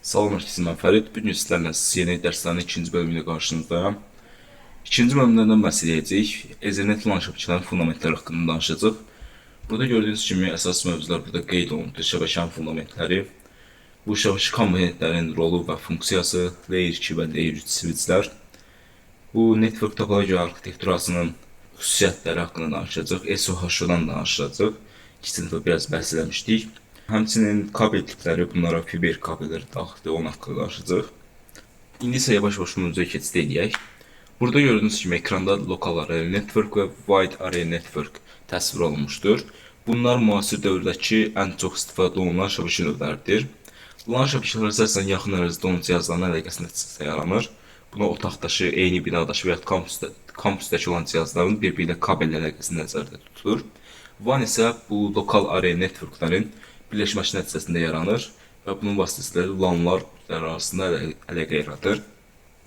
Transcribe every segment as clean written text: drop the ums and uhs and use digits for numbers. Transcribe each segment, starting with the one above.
Salam hər kəsə, mən Fərid. Bu gün sizlərlə CCNA dərslərinin ikinci bölümü ilə qarşınızdayam. İkinci bölümdə nədən bəhs edəcəyik? Ethernet LAN şəbəkələrinin fundamentləri haqqında danışacağıq. Burada gördüyünüz kimi əsas mövzular burada qeyd olunubdur. Şəbəkənin fundamentləri, bu şəbəkə komponentlərinin rolu və funksiyası, Layer 2 və Layer 3 switchlər, bu network topology arxitekturasının xüsusiyyətləri haqqında danışacağıq, SOHO-dan danışacağıq. İki sinifdə biraz bəhs eləmişdik. Həmçinin kabel tipləri, bunlara fiber kabelləri daxildir, onun haqqında danışacağıq. İndi isə yavaş-yavaş mövzuya keçid eləyək. Burada gördüyünüz kimi ekranda Local Area Network və Wide Area Network təsvir olunmuşdur. Bunlar müasir dövrdəki ən çox istifadə olunan şəbəkə növləridir. LAN şəbəkələri əsasən yaxın ərazidə olan cihazların əlaqəsi nəticəsində yaranır. Buna otaqdaşı, eyni binadaşı və ya kampüsdəki olan cihazların bir-biri ilə kabel əlaqəsi nəzərdə tutulur. WAN isə bu Local Area Networklərin birləşməsi nəticəsində yaranır və bunun vasitəsilə LAN-lar arasında əlaqə yaradır.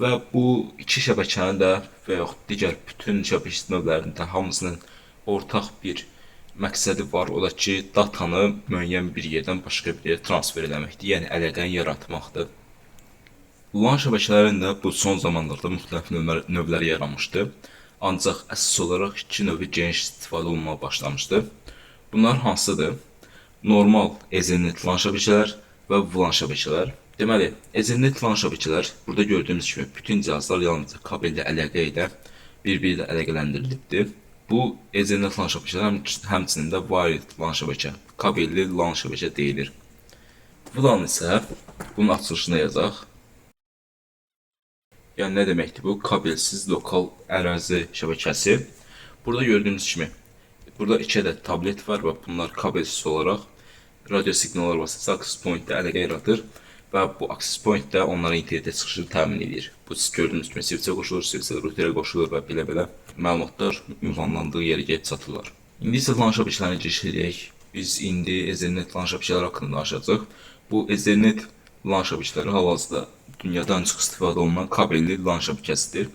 Və bu iki şəbəkənin də və yaxud digər bütün şəbəkə növlərinin də hamısının ortaq bir məqsədi var. O da ki, datanı müəyyən bir yerdən başqa bir yerə transfer eləməkdir, yəni əlaqəni yaratmaqdır. LAN şəbəkələrinin də bu son zamanlarda müxtəlif növləri yaranmışdı. Ancaq əsas olaraq iki növü geniş istifadə olunmağa başlamışdı. Bunlar hansıdır? Normal Ethernet LAN şəbəkələr və VLAN şəbəkələr. Deməli, Ethernet LAN şəbəkələr burada gördüyümüz kimi bütün cihazlar yalnızca kabelli əlaqə ilə bir-biri ilə əlaqələndirilibdir. Bu Ethernet LAN şəbəkələr həmçinin də wired LAN şəbəkə, kabelli LAN şəbəkə deyilir. VLAN isə bunun açılışını yazaq. Yəni nə deməkdir bu? Kabelsiz lokal ərazi şəbəkəsi. Burada gördüyünüz kimi burada iki ədəd tablet var və bunlar kabelsiz olaraq radio siqnallar vasitəsilə access point-də əlaqə yaradır və bu access point də onlara internetə çıxışını təmin edir. Bu siz gördüyünüz kimi switch-ə qoşulur, switch routerə qoşulur və belə-belə məlumatlar ünvanlandığı yerə gedib çatırlar. İndi isə LAN şəbəkələrinə giriş edək. Biz indi Ethernet LAN şəbəkələri haqqında danışacağıq. Bu Ethernet LAN şəbəkələri hal-hazırda dünyada ən çox istifadə olunan kabelli LAN şəbəkəsidir.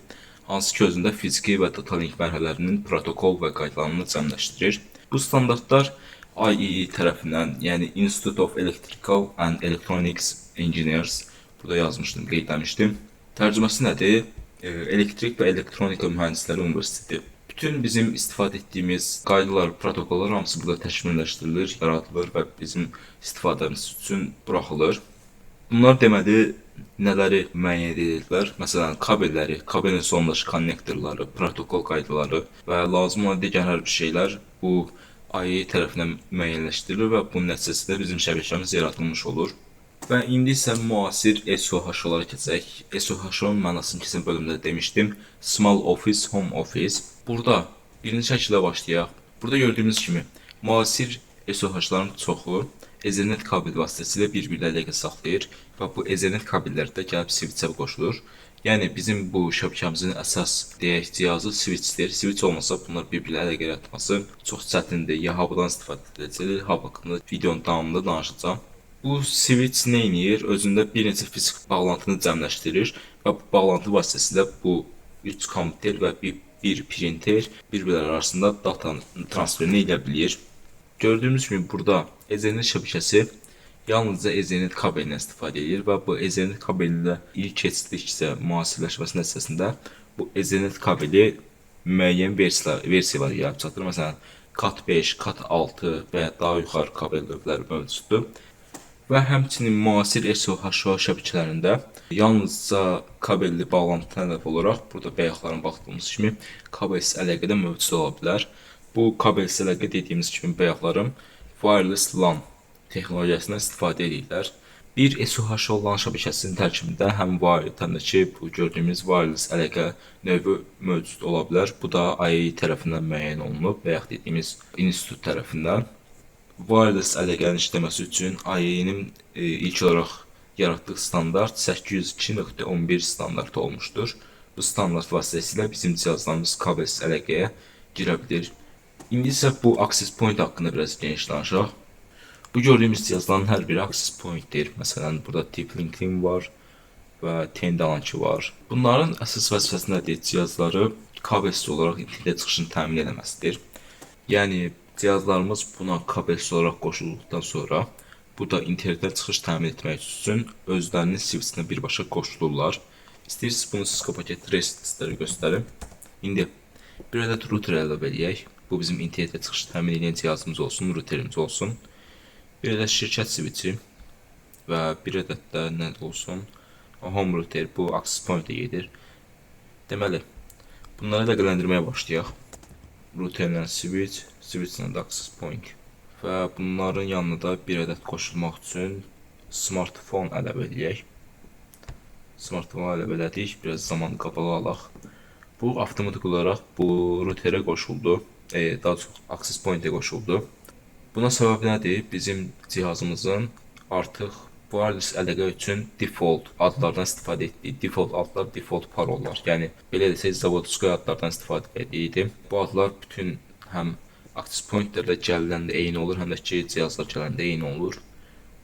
Hansı ki özündə fiziki və data link mərhələlərinin protokol və qaydalarını cəmləşdirir. Bu standartlar IEEE tərəfindən, yəni Institute of Electrical and Electronics Engineers, burada yazmışdım, qeydləmişdim. Tərcüməsi nədir? Elektrik və Elektronika Mühəndisləri Universiteti. Bütün bizim istifadə etdiyimiz qaydalar, protokollar hamısı burada təkmilləşdirilir, yaradılır və bizim istifadəmiz üçün buraxılır. Bunlar deməli nələri müəyyən edirlər? Məsələn, kabelləri, kabelin sonundakı konnektorları, protokol qaydaları və lazım olan digər hər bir şeylər bu IEEE tərəfindən müəyyənləşdirilir və bunun nəticəsində bizim şəbəkəmiz yaradılmış olur. Və indi isə müasir SOHO-lara keçək. SOHO-nun mənasını keçən bölümdə demişdim. Small Office, Home Office. Burada birinci şəkildə başlayaq. Burada gördüyümüz kimi müasir SOHO-ların çoxu Ethernet kabel vasitəsilə bir-biri ilə əlaqə saxlayır və bu Ethernet kabelləri də gəlib switch-ə qoşulur. Yəni bizim bu şəbəkəmizin əsas deyək cihazı switch-dir. Switch olmasa bunlar bir-biri ilə əlaqə yaratması çox çətindir. Ya hub-dan istifadə edəcək. Hub haqqında videonun davamında danışacağam. Bu switch nə edir? Özündə bir neçə fiziki bağlantını cəmləşdirir və bu bağlantı vasitəsilə bu 3 kompüter və bir printer bir-birləri arasında data transferini edə bilir. Gördüyümüz kimi burada Ethernet şəbəkəsi yalnızca Ethernet kabelindən istifadə edir və bu Ethernet kabeli ilə ilk keçdikcə müasirləşməsi nəticəsində bu Ethernet kabeli müəyyən versiyalar gəlib çatır. Məsələn, Cat 5, Cat 6 və ya daha yuxarı kabel növləri mövcuddur. Və həmçinin müasir SOHO şəbəkələrində yalnızca kabelli bağlantı əlavə olaraq burada bayaqların baxdığımız kimi kabelsiz əlaqə də mövcud ola bilər. Bu kabelsiz əlaqə dediyimiz kimi bayaqlarım wireless LAN texnologiyasından istifadə edirlər. Bir SOHO LAN şəbəkəsinin tərkibində həm wired, həm də ki bu gördüyümüz wireless əlaqə növü mövcud ola bilər. Bu da IEEE tərəfindən müəyyən olunub, bayaq dediyimiz institut tərəfindən. Wireless əlaqənin işləməsi üçün IEEE-nin ilk olaraq yaratdığı standart 802.11 standartı olmuşdur. Bu standart vasitəsilə bizim cihazlarımız kabelsiz əlaqəyə girə bilir. İndi isə bu access point haqqında biraz geniş danışaq. Bu gördüyümüz cihazların hər biri access pointdir. Məsələn, burada TP-Link var və Tenda-nınki var. Bunların əsas vəzifəsi nədir? Cihazları kabelsiz olaraq internet çıxışını təmin eləməsidir. Yəni cihazlarımız buna kabelsiz olaraq qoşulduqdan sonra Bu da internetə çıxış təmin etmək üçün özlərinin switch-inə birbaşa qoşulurlar. İstəyirsiniz bunu Cisco Packet Tracer göstərim. İndi bir ədəd router əlavə eləyək. Bu bizim internetə çıxış təmin edən cihazımız olsun, routerimiz olsun. Bir ədəd şirkət switchi və bir ədəd də nə olsun? Home router, bu access point-ə gedir. Deməli, bunları əlaqələndirməyə başlayaq. Routerlə switch, switch-lə də access point. Və bunların yanına da bir ədəd qoşulmaq üçün smartphone əlavə eləyək. Smartphone əlavə elədik, biraz zaman qabağa alaq. Bu avtomatik olaraq bu routerə qoşuldu. Daha çox access point-ə qoşuldu. Buna səbəb nədir? Bizim cihazımızın artıq wireless əlaqə üçün default adlardan istifadə etdiyi, default adlar, default parollar. Yəni belə desək, zavodskoy adlardan istifadə etdiyi. Bu adlar bütün həm access point-lərdə gələndə eyni olur, həm də ki cihazlar gələndə eyni olur.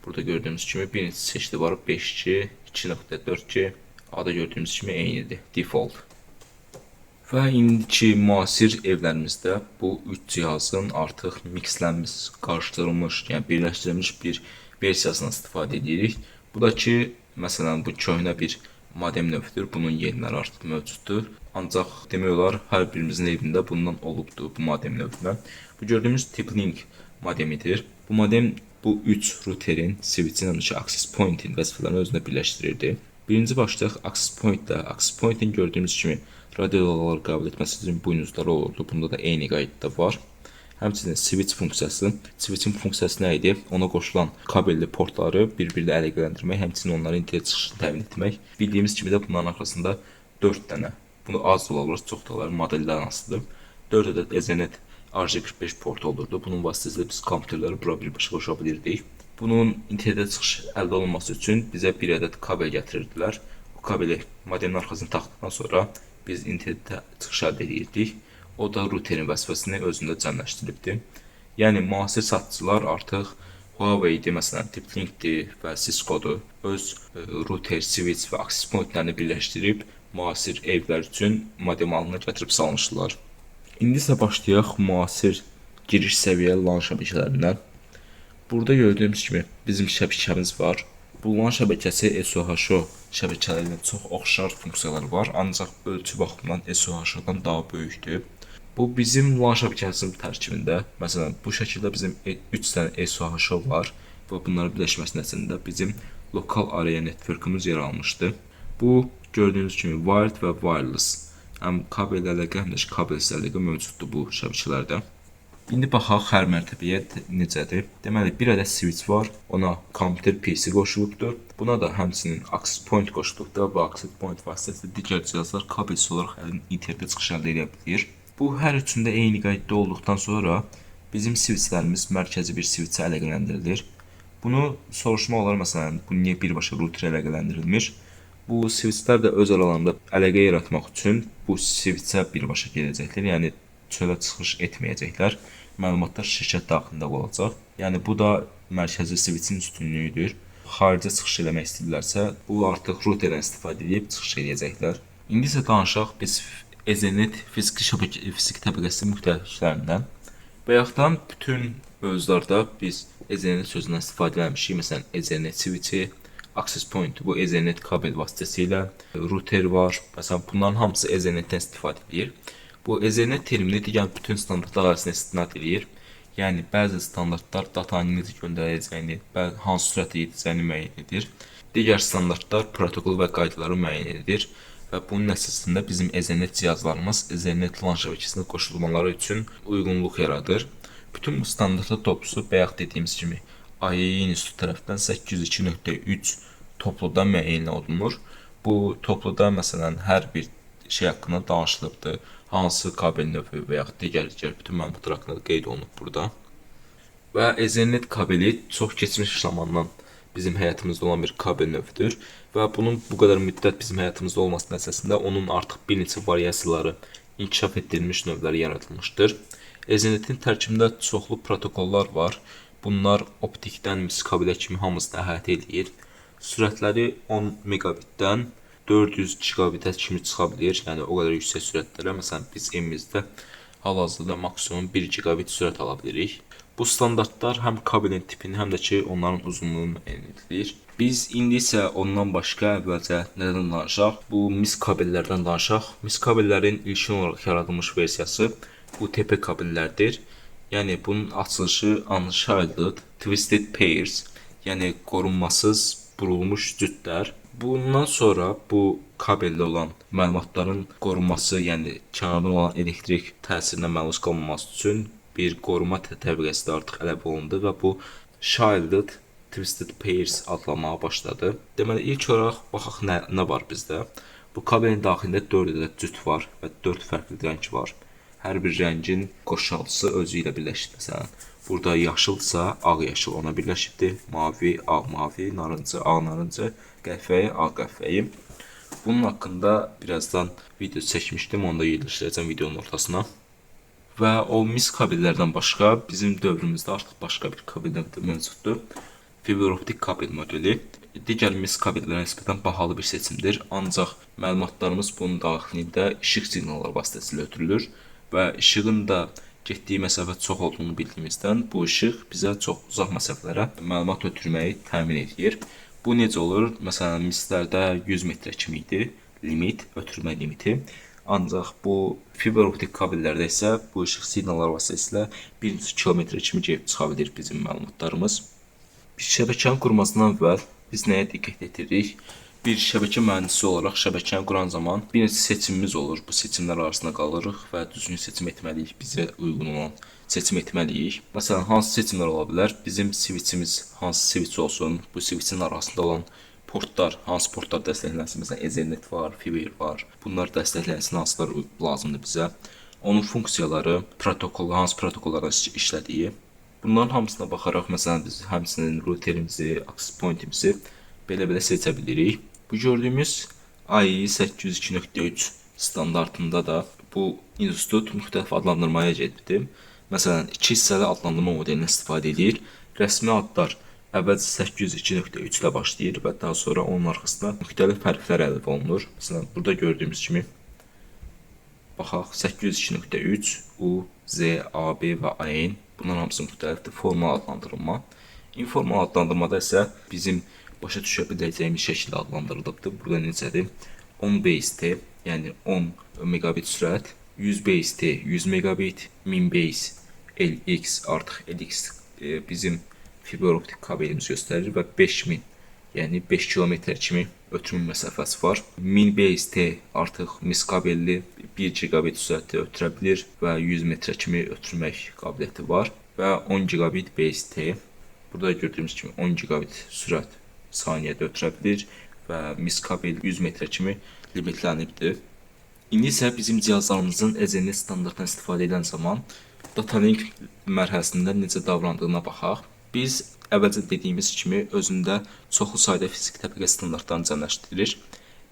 Burada gördüyümüz kimi birinci çeşidi var 5G, 2.4G. Adı gördüyümüz kimi eynidir, default. Və indiki müasir evlərimizdə bu üç cihazın artıq mixlənmiş, qarışdırılmış, yəni birləşdirilmiş bir versiyasından istifadə edirik. Bu da ki, məsələn, bu köhnə bir modem növüdür. Bunun yeniləri artıq mövcuddur. Ancaq demək olar, hər birimizin evində bundan olubdur, bu modem növündən. Bu gördüyümüz TP-Link modemidir. Bu modem bu üç routerin, switch-in, həm də ki access point-in vəzifələrini özünə birləşdirirdi. Birinci başlayaq access point-də. Access point-in gördüyümüz kimi radio dalğaları qəbul etməsi üçün buynuzları olurdu. Bunda da eyni qaydada var. Həmçinin switch funksiyası. Switch-in funksiyası nə idi? Ona qoşulan kabelli portları bir-biri ilə əlaqələndirmək, həmçinin onların internet çıxışını təmin etmək. Bildiyimiz kimi də bunların arxasında 4 dənə, bunu az da ola bilər, çox da olar, modeldən asılıdır. 4 ədəd Ethernet RJ45 portu olurdu. Bunun vasitəsilə biz kompüterləri bura birbaşa qoşa bilirdik. Bunun internetə çıxış əldə olunması üçün bizə bir ədəd kabel gətirirdilər. O kabeli modemin arxasına taxdıqdan sonra biz internetə çıxış əldə edirdik. O da routerin vəzifəsini özündə cəmləşdiribdi. Yəni müasir satıcılar artıq Huawei-dir, məsələn, TP-Link-dir və Cisco-dur. Öz router, switch və access point-lərini birləşdirib müasir evlər üçün modem halına gətirib salmışdılar. İndi isə başlayaq müasir giriş səviyyə LAN şəbəkələrindən. Burada gördüyümüz kimi bizim şəbəkəmiz var. Bu LAN şəbəkəsi SOHO şəbəkələri ilə çox oxşar funksiyaları var, ancaq ölçü baxımından SOHO-dan daha böyükdür. Bu bizim LAN şəbəkəsinin tərkibində, məsələn, bu şəkildə bizim 3 dənə SOHO var və bunların birləşməsi nəticəsində bizim lokal area network-ümüz yaranmışdı. Bu gördüyünüz kimi wired və wireless, həm kabel əlaqə, həm də ki kabelsiz əlaqə mövcuddur bu şəbəkələrdə. İndi baxaq hər mərtəbəyə necədir. Deməli, bir ədəd switch var, ona kompüter PC qoşulubdur. Buna da həmçinin access point qoşulubdur. Bu access point vasitəsilə digər cihazlar kabelsiz olaraq internetə çıxış əldə edə bilir. Bu hər üçündə eyni qaydada olduqdan sonra bizim switchlərimiz mərkəzi bir switchə əlaqələndirilir. Bunu soruşmaq olar, məsələn, bu niyə birbaşa routerə əlaqələndirilmir? Bu switchlər də öz aralarında əlaqə yaratmaq üçün bu switchə birbaşa gedəcəklər. Yəni çölə çıxış etməyəcəklər. Məlumatlar şirkət daxilində olacaq. Yəni bu da mərkəzi switchin üstünlüyüdür. Xaricə çıxış eləmək istəyirlərsə, bu artıq routerdən istifadə edib çıxış eləyəcəklər. İndi isə danışaq biz Ethernet fiziki şəbəkə, fiziki təbəqəsi müxtəliflərindən. Bayaqdan bütün mövzularda biz Ethernet sözündən istifadə eləmişik. Məsələn, Ethernet switchi, access point, bu Ethernet kabel vasitəsilə, router var. Məsələn, bunların hamısı Ethernetdən istifadə edir. Bu Ethernet termini digər bütün standartlar arasında istinad eləyir. Yəni bəzi standartlar datanı necə göndəriləcəyini, hansı sürətlə gedəcəyini müəyyən edir. Digər standartlar protokol və qaydaları müəyyən edir və bunun nəticəsində bizim Ethernet cihazlarımız Ethernet LAN şəbəkəsinə qoşulmaları üçün uyğunluq yaradır. Bütün bu standartlar toplusu bayaq dediyimiz kimi IEEE institutu tərəfindən 802.3 topluda müəyyən olunur. Bu topluda məsələn hər bir şey haqqında danışılıbdır. Hansı kabel növü və yaxud digər bütün məlumatlar haqqında qeyd olunub burada. Və Ethernet kabeli çox keçmiş zamandan bizim həyatımızda olan bir kabel növüdür və bunun bu qədər müddət bizim həyatımızda olması nəticəsində onun artıq bir neçə variasiyaları, inkişaf etdirilmiş növləri yaradılmışdır. Ethernetin tərkibində çoxlu protokollar var. Bunlar optikdən mis kabelə kimi hamısını əhatə eləyir. Sürətləri 10 megabitdən 400 gigabitə kimi çıxa bilir. Yəni o qədər yüksək sürətlərə. Məsələn, biz evimizdə hal-hazırda maksimum 1 gigabit sürət ala bilirik. Bu standartlar həm kabelin tipini, həm də ki onların uzunluğunu müəyyən edir. Biz indi isə ondan başqa əvvəlcə nədən danışaq? Bu mis kabellərdən danışaq. Mis kabellərin ilkin olaraq yaradılmış versiyası UTP kabellərdir. Yəni bunun açılışı unshielded twisted pairs, yəni qorunmasız burulmuş cütlər. Bundan sonra bu kabeldə olan məlumatların qorunması, yəni kənardan olan elektrik təsirinə məruz qalmaması üçün bir qoruma təbəqəsi də artıq əlavə olundu və bu shielded twisted pairs adlanmağa başladı. Deməli ilk olaraq baxaq nə var bizdə. Bu kabelin daxilində 4 ədəd cüt var və 4 fərqli rəng var. Hər bir rəngin qoşaltısı özü ilə birləşir. Məsələn, burada yaşılsa ağ yaşıl ona birləşibdir. Mavi, ağ mavi, narıncı, ağ narıncı, qəhvəyi, ağ qəhvəyi. Bunun haqqında birazdan video çəkmişdim, onu da yerləşdirəcəm videonun ortasına. Və o mis kabellərdən başqa bizim dövrümüzdə artıq başqa bir kabel də mövcuddur. Fiber optik kabel modeli digər mis kabellərə nisbətən bahalı bir seçimdir. Ancaq məlumatlarımız bunun daxilində işıq siqnalları vasitəsilə ötürülür və işığın da getdiyi məsafə çox olduğunu bildiyimizdən bu işıq bizə çox uzaq məsafələrə məlumat ötürməyi təmin edir. Bu necə olur? Məsələn, mislərdə 100 metrə kimi idi limit, ötürmə limiti. Ancaq bu fiber optik kabellərdə isə bu işıq siqnalları vasitəsilə 1 kilometrə kimi gedib çıxa bilir bizim məlumatlarımız. Bir şəbəkəni qurmasından əvvəl biz nəyə diqqət etiririk? Bir şəbəkə mühəndisi olaraq şəbəkəni quran zaman bir neçə seçimimiz olur. Bu seçimlər arasında qalırıq və düzgün seçim etməliyik, bizə uyğun olan seçim etməliyik. Məsələn, hansı seçimlər ola bilər? Bizim switchimiz hansı switch olsun, bu switchin arasında olan portlar, hansı portlar dəstəklənsin? Məsələn, Ethernet var, Fiber var. Bunlar dəstəklənsin, hansılar lazımdır bizə. Onun funksiyaları, protokol, hansı protokollarla işlədiyi. Bunların hamısına baxaraq, məsələn, biz həmçinin routerimizi, access pointimizi belə-belə seçə bilirik. Bu gördüyümüz IEEE 802.3 standartında da bu institut müxtəlif adlandırmaya gedibdir. Məsələn, iki hissəli adlandırma modelindən istifadə edir. Rəsmi adlar əvvəlcə 802.3 ilə başlayır və daha sonra onun arxasına müxtəlif hərflər əlavə olunur. Məsələn, burada gördüyümüz kimi baxaq 802.3 U, Z, A, B və AN, bunların hamısı müxtəlifdir. Formal adlandırılma. İnformal adlandırmada isə bizim başa düşə biləcəyimiz şəkildə adlandırılıbdır. Burada necədir? 10 base T, yəni 10 megabit sürət, 100 base T, 100 megabit, 1000 base LX, artıq LX bizim fiber optik kabelimizi göstərir və 5000, yəni 5 kilometr kimi ötürmə məsafəsi var. 1000 base T artıq mis kabelli 1 gigabit sürətdə ötürə bilir və 100 metrə kimi ötürmək qabiliyyəti var və 10 gigabit base T, burada gördüyümüz kimi 10 gigabit sürət saniyədə ötürə bilir və mis kabel 100 metrə kimi limitlənibdir. İndi isə bizim cihazlarımızın Ethernet standartından istifadə edən zaman data link mərhələsində necə davrandığına baxaq. Biz əvvəlcə dediyimiz kimi özündə çoxlu sayda fiziki təbəqə standartlarını cəmləşdirir.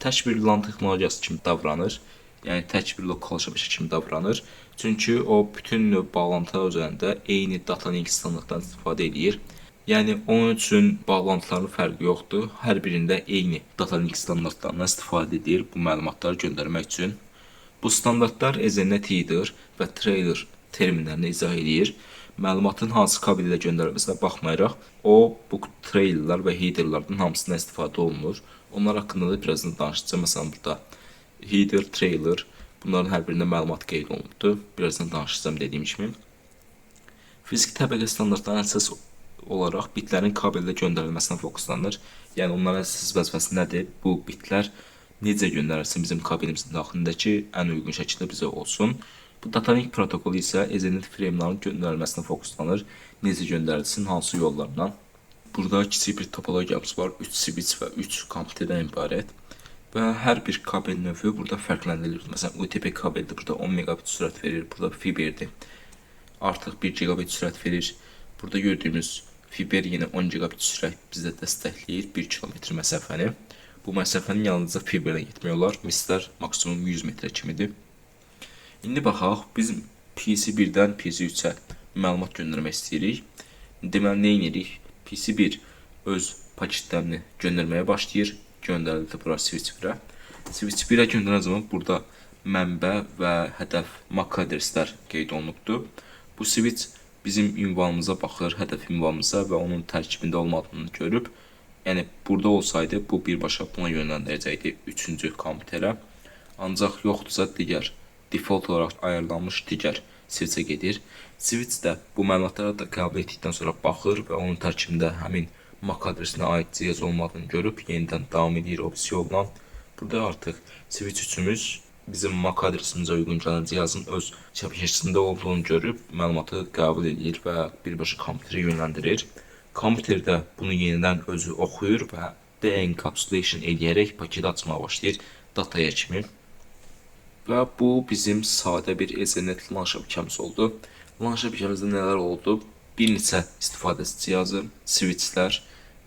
Tək bir LAN texnologiyası kimi davranır. Yəni tək bir lokal şəbəkə kimi davranır. Çünki o bütün növ bağlantılar üzərində eyni data link standartlarından istifadə edir. Yəni onun üçün bağlantıların fərqi yoxdur. Hər birində eyni data link standartlarından istifadə edir bu məlumatları göndərmək üçün. Bu standartlar Ethernet header və trailer terminlərini izah edir. Məlumatın hansı kabel ilə göndərilməsinə baxmayaraq, o bu trailerlər və headerlardan hamısından istifadə olunur. Onlar haqqında da birazdan danışacağım. Məsələn, burada header, trailer, bunların hər birində məlumat qeyd olunubdur. Birazdan danışacağım dediyim kimi. Fiziki təbəqə standartlarının əsas olaraq bitlərin kabeldə göndərilməsinə fokuslanır. Yəni onların əsas vəzifəsi nədir? Bu bitlər necə göndərilsin bizim kabelimizin daxilindəki ən uyğun şəkildə bizə olsun. Bu data link protokolu isə Ethernet frameların göndərilməsinə fokuslanır. Necə göndərilsin, hansı yollarla. Burada kiçik bir topologiyamız var. 3 switch və 3 kompüterdən ibarət. Və hər bir kabel növü burada fərqləndirilir. Məsələn, UTP kabeldir, burada 10 megabit sürət verir. Burada fiberdir. Artıq 1 gigabit sürət verir. Burada gördüyümüz fiber yenə 10 gigabit sürət bizə dəstəkləyir 1 kilometr məsafəni. Bu məsafənin yalnızca fiberlə getmək olar. Mislər maksimum 100 metrə kimidir. İndi baxaq, biz PC1-dən PC3-ə məlumat göndərmək istəyirik. Deməli, nə edirik? PC1 öz paketlərini göndərməyə başlayır. Göndərildi bura switch 1-ə. Switch 1-ə göndərən zaman burada mənbə və hədəf MAC adreslər qeyd olunubdur. Bu switch Bizim ünvanımıza baxır, hədəf ünvanımıza və onun tərkibində olmadığını görüb. Yəni burada olsaydı bu birbaşa buna yönləndirəcəkdi 3-cü kompüterə. Ancaq yoxdursa digər default olaraq ayarlanmış digər switch-ə gedir. Switch də bu məlumatları da qəbul etdikdən sonra baxır və onun tərkibində həmin MAC adresinə aid cihaz olmadığını görüb yenidən davam edir o birisi yolla. Burada artıq switch 3-ümüz bizim MAC adresimizə uyğun gələn cihazın öz şəbəkəsində olduğunu görüb məlumatı qəbul edir və birbaşa kompüterə yönləndirir. Kompüterdə bunu yenidən özü oxuyur və de-encapsulation eləyərək paketi açmağa başlayır dataya kimi. Və bu bizim sadə bir Ethernet LAN şəbəkəmiz oldu. LAN şəbəkəmizdə nələr oldu? Bir neçə istifadəçi cihazı, switchlər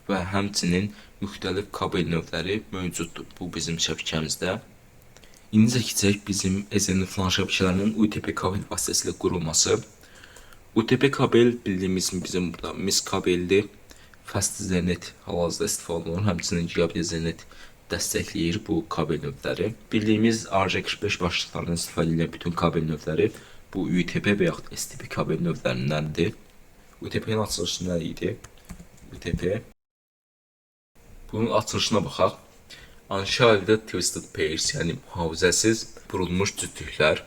və həmçinin müxtəlif kabel növləri mövcuddur bu bizim şəbəkəmizdə. İndi isə keçək bizim Ethernet LAN şəbəkələrinin UTP kabel vasitəsilə qurulması. UTP kabel bildiyimiz kimi bizim burada mis kabeldir. Fast Ethernet hal-hazırda istifadə olunur. Həmçinin Gigabit Ethernet dəstəkləyir bu kabel növləri. Bildiyimiz RJ45 başlıqlarından istifadə edilən bütün kabel növləri bu UTP və yaxud STP kabel növlərindəndir. UTP-nin açılışı nə idi? UTP. Bunun açılışına baxaq. Unshielded Twisted Pairs, yəni mühafizəsiz burulmuş cütlüklər.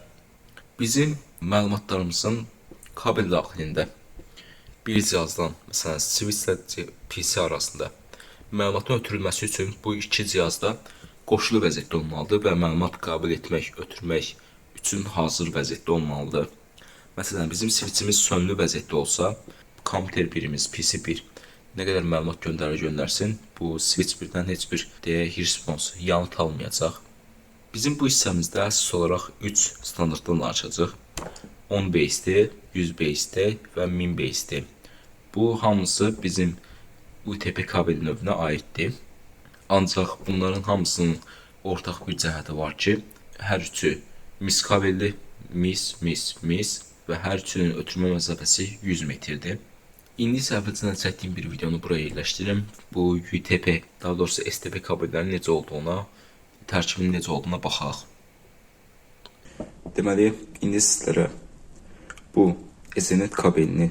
Bizim məlumatlarımızın kabel daxilində bir cihazdan, məsələn, switch ilə PC arasında məlumatın ötürülməsi üçün bu iki cihazda qoşulu vəziyyətdə olmalıdır və məlumat qəbul etmək, ötürmək üçün hazır vəziyyətdə olmalıdır. Məsələn, bizim switchimiz sönlü vəziyyətdə olsa, kompüter birimiz PC1 nə qədər məlumat göndərir göndərsin, bu switch 1-dən heç bir deyək response, yanıt almayacaq. Bizim bu hissəmizdə əsas olaraq 3 standartdan danışacağıq. 10 base-T, 100 base-T və 1000 base-T. Bu hamısı bizim UTP kabel növünə aiddir. Ancaq bunların hamısının ortaq bir cəhəti var ki, hər üçü mis kabeldir, mis, mis, mis və hər üçünün ötürmə məsafəsi 100 metrdir. İndi isə əvvəlcədən çəkdiyim bir videonu buraya yerləşdirim. Bu UTP, daha doğrusu STP kabellərinin necə olduğuna, tərkibinin necə olduğuna baxaq. Deməli, indi sizlərə bu Ethernet kabelini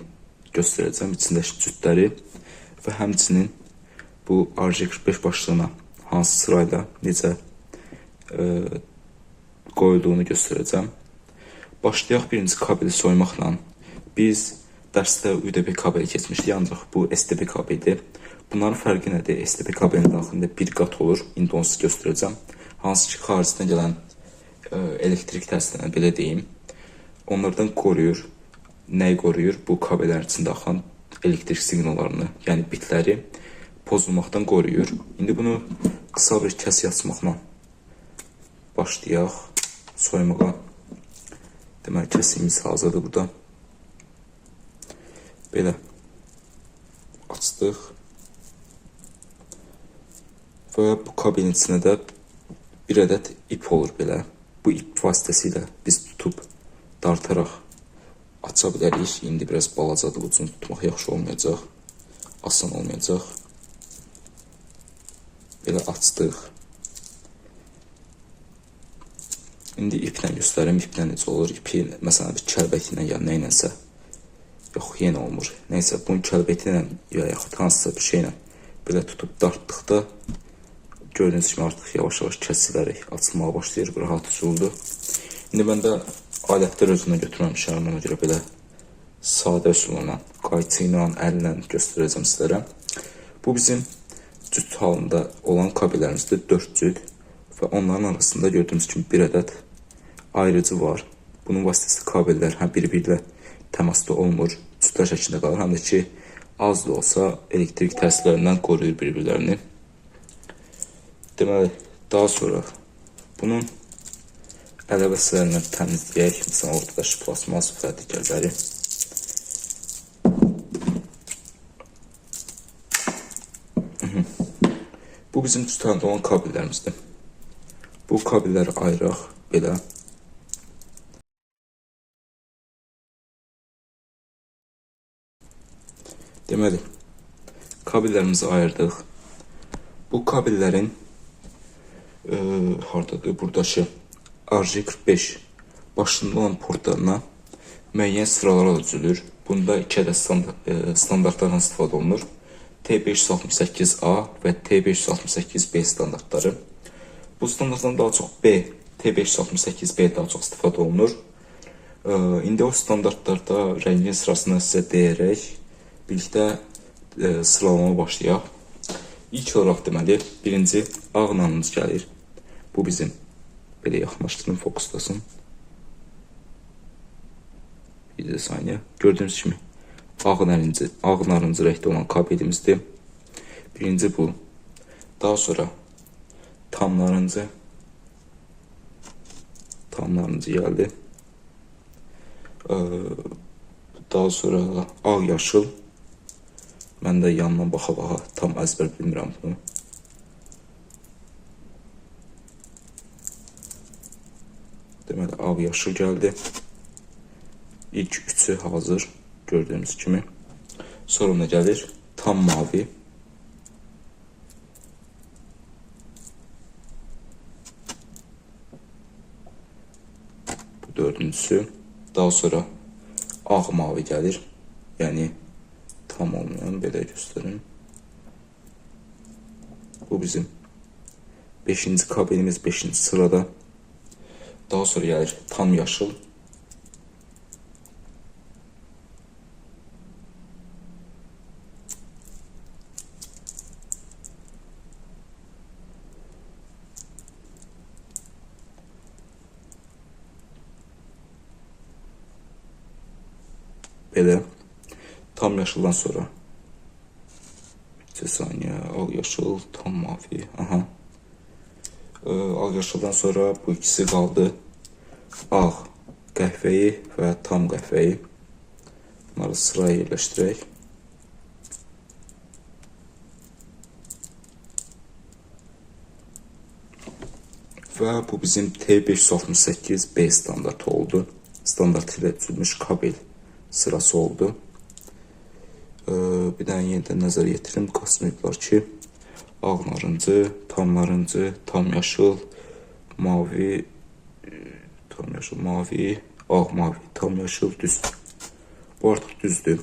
göstərəcəm, içindəki cütləri və həmçinin bu RJ45 başlığına hansı sırayla necə qoyulduğunu göstərəcəm. Başlayaq birinci kabeli soymaqla. Biz dərsdə UDP kabeli keçmişdik, ancaq bu STP kabeldir. Bunların fərqi nədir? STP kabelinin daxilində bir qat olur. İndi onu sizə göstərəcəm. Hansı ki, xaricdən gələn elektrik təsirindən, belə deyim, onlardan qoruyur. Nəyi qoruyur? Bu kabellərin içində axan elektrik siqnallarını, yəni bitləri pozulmaqdan qoruyur. İndi bunu qısa bir kəsik açmaqla başlayaq soymağa. Deməli, kəsiyimiz hazırdır burada. Belə açdıq. Və bu kabelin içində də bir ədəd ip olur belə. Bu ip vasitəsilə biz tutub dartaraq aça bilərik. İndi biraz balacadır, bu üçün tutmaq yaxşı olmayacaq. Asan olmayacaq. Belə açdıq. İndi iplə göstərim. İplə necə olur? İpi məsələn bir kəlbəki ilə ya nə ilənsə. Yox, yenə olmur. Nəysə, bunu kəlbəki ilə ya yaxud hansısa bir şeylə belə tutub dartdıqda gördüyünüz kimi artıq yavaş-yavaş kəsilərək açılmağa başlayır. Bu rahat üsuldur. İndi mən də alətlər özümdən götürməmişəm. Ona görə belə sadə üsulla, qayçı ilə, əllə göstərəcəm sizlərə. Bu bizim cüt halında olan kabellərimizdir. 4 cüt və onların arasında gördüyünüz kimi bir ədəd ayırıcı var. Bunun vasitəsilə kabellər həm bir-biri ilə təmasda olmur, cütlər şəklində qalır, həm də ki, az da olsa elektrik təsirlərindən qoruyur bir-birlərini. Deməli, daha sonra bunun əlavə hissələrindən təmizləyək. Məsələn, ortadakı plasmas və digərləri. Bu bizim cüt halında olan kabellərimizdir. Bu kabelləri ayıraq belə. Deməli, kabellərimizi ayırdıq. Bu kabellərin hardadır? Buradakı RJ45 başında olan portlarına müəyyən sıralara düzülür. Bunda iki ədəd standartlardan istifadə olunur. T568A və T568B standartları. Bu standartdan daha çox B, T568B daha çox istifadə olunur. İndi o standartlarda rəngin sırasını sizə deyərək birlikdə sıralama başlayaq. İlk olaraq deməli, birinci ağ narıncı gəlir. Bu bizim, belə yaxınlaşdırım, fokuslasın. Bir də saniyə. Gördüyünüz kimi ağ narıncı rəngdə olan kabelimizdir. Birinci bu. Daha sonra tam narıncı. Tam narıncı gəldi. Daha sonra ağ yaşıl. Mən də yandan baxa-baxa tam əzbər bilmirəm bunu. Deməli, ağ yaşıl gəldi. İlk üçü hazır, gördüyünüz kimi. Sonra nə gəlir? Tam mavi. Bu dördüncüsü. Daha sonra ağ mavi gəlir. Yəni, tam olmayan, belə göstərim. Bu bizim 5-ci kabelimiz, 5-ci sırada. Daha sonra gəlir tam yaşıl. Belə. Tam yaşıldan sonra bir saniyə, ağ yaşıl, tam mavi. Aha. Ağ yaşıldan sonra bu ikisi qaldı. Ağ qəhvəyi və tam qəhvəyi. Bunları sıraya yerləşdirək. Və bu bizim T568B standartı oldu. Standart ilə düzülmüş kabel sırası oldu. Bir dənə yenidən nəzər yetirim. Qaçmayıblar ki, ağ narıncı, tam narıncı, tam yaşıl, mavi, tam yaşıl, mavi, ağ mavi, tam yaşıl, düz. Bu artıq düzdür.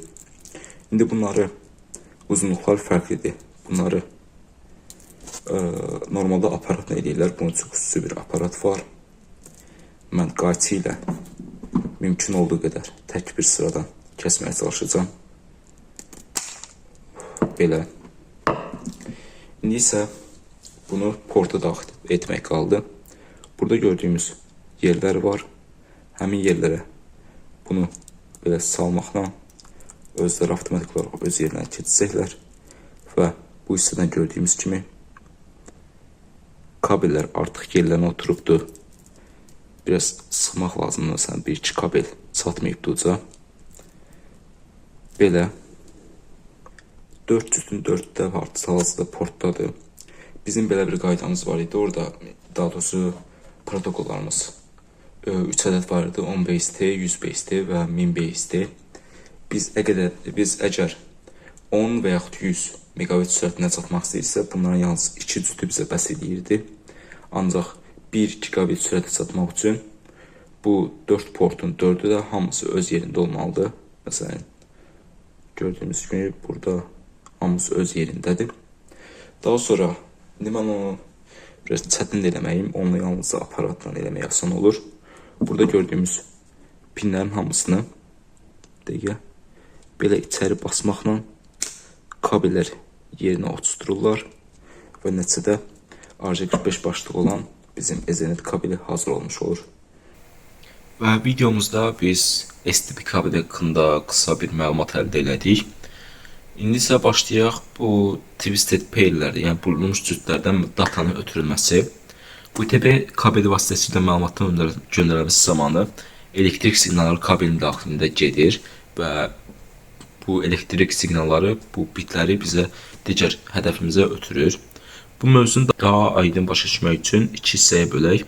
İndi bunları, uzunluqlar fərqlidir. Bunları normalda aparatla eləyirlər. Bunun üçün xüsusi bir aparat var. Mən qayçı ilə mümkün olduğu qədər tək bir sıradan kəsməyə çalışacağam. Belə. İndi isə bunu porta daxil etmək qaldı. Burada gördüyümüz yerlər var. Həmin yerlərə bunu belə salmaqla özləri avtomatik olaraq öz yerinə keçəcəklər və bu hissədən gördüyümüz kimi kabellər artıq yerlərinə oturubdur. Biraz sıxmaq lazımdır. Məsələn, bir-iki kabel çatmayıbdır uca. Belə. 4 cütün 4-də hal-hazırda portdadır. Bizim belə bir qaydamız var idi. Orada, daha doğrusu protokollarımız 3 ədəd var idi. 10 base T, 100 base T və 1000 base T. Biz əgər 10 və yaxud 100 megabit sürətinə çatmaq istəyirsə, bunların yalnız 2 cütü bizə bəs eləyirdi. Ancaq 1 gigabit sürətə çatmaq üçün bu 4 portun 4-ü də hamısı öz yerində olmalıdır. Məsələn, gördüyünüz kimi burada hamısı öz yerindədir. Daha sonra, indi mən onu biraz çətin eləməyim, onu yalnız aparatla eləmək asan olur. Burada gördüyümüz pinlərin hamısını dəqiqə belə içəri basmaqla kabellər yerinə oturtdururlar və nəticədə RJ45 başlığı olan bizim Ethernet kabeli hazır olmuş olur. Və videomuzda biz STP kabeli haqqında qısa bir məlumat əldə elədik. İndi isə başlayaq bu Twisted Pair'lərdə, yəni burulmuş cütlərdən datanın ötürülməsi. Bu UTP kabeli vasitəsilə məlumatın göndərilməsi zamanı elektrik siqnalları kabelin daxilində gedir və bu elektrik siqnalları, bu bitləri bizə digər hədəfimizə ötürür. Bu mövzunu daha aydın başa düşmək üçün iki hissəyə bölək.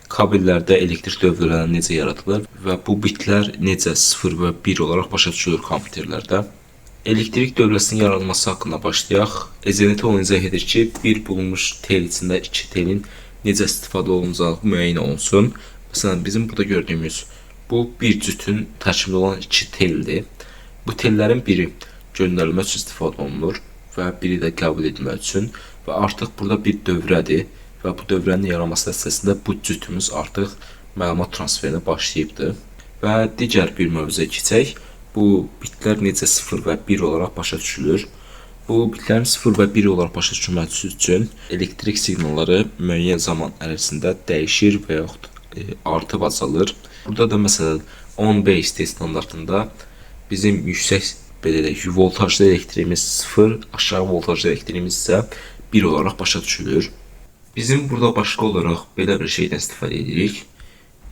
Kabellərdə elektrik dövrələri necə yaradılır və bu bitlər necə 0 və 1 olaraq başa düşülür kompüterlərdə. Elektrik dövrəsinin yaranması haqqında başlayaq. Ethernet onu izah edir ki, bir bulunmuş tel içində iki telin necə istifadə olunacağı müəyyən olunsun. Məsələn, bizim burada gördüyümüz bu bir cütün tərkibində olan iki teldir. Bu tellərin biri göndərilmək üçün istifadə olunur və biri də qəbul etmək üçün və artıq burada bir dövrədir və bu dövrənin yaranması nəticəsində bu cütümüz artıq məlumat transferinə başlayıbdır. Və digər bir mövzuya keçək. Bu bitlər necə 0 və 1 olaraq başa düşülür? Bu bitlərin 0 və 1 olaraq başa düşülməsi üçün elektrik siqnalları müəyyən zaman ərzində dəyişir və yaxud artıb azalır. Burada da məsələn 10 base standartında bizim yüksək, belə deyək, voltajlı elektriyimiz 0, aşağı voltajlı elektriyimiz isə 1 olaraq başa düşülür. Bizim burada başqa olaraq belə bir şeydən istifadə edirik.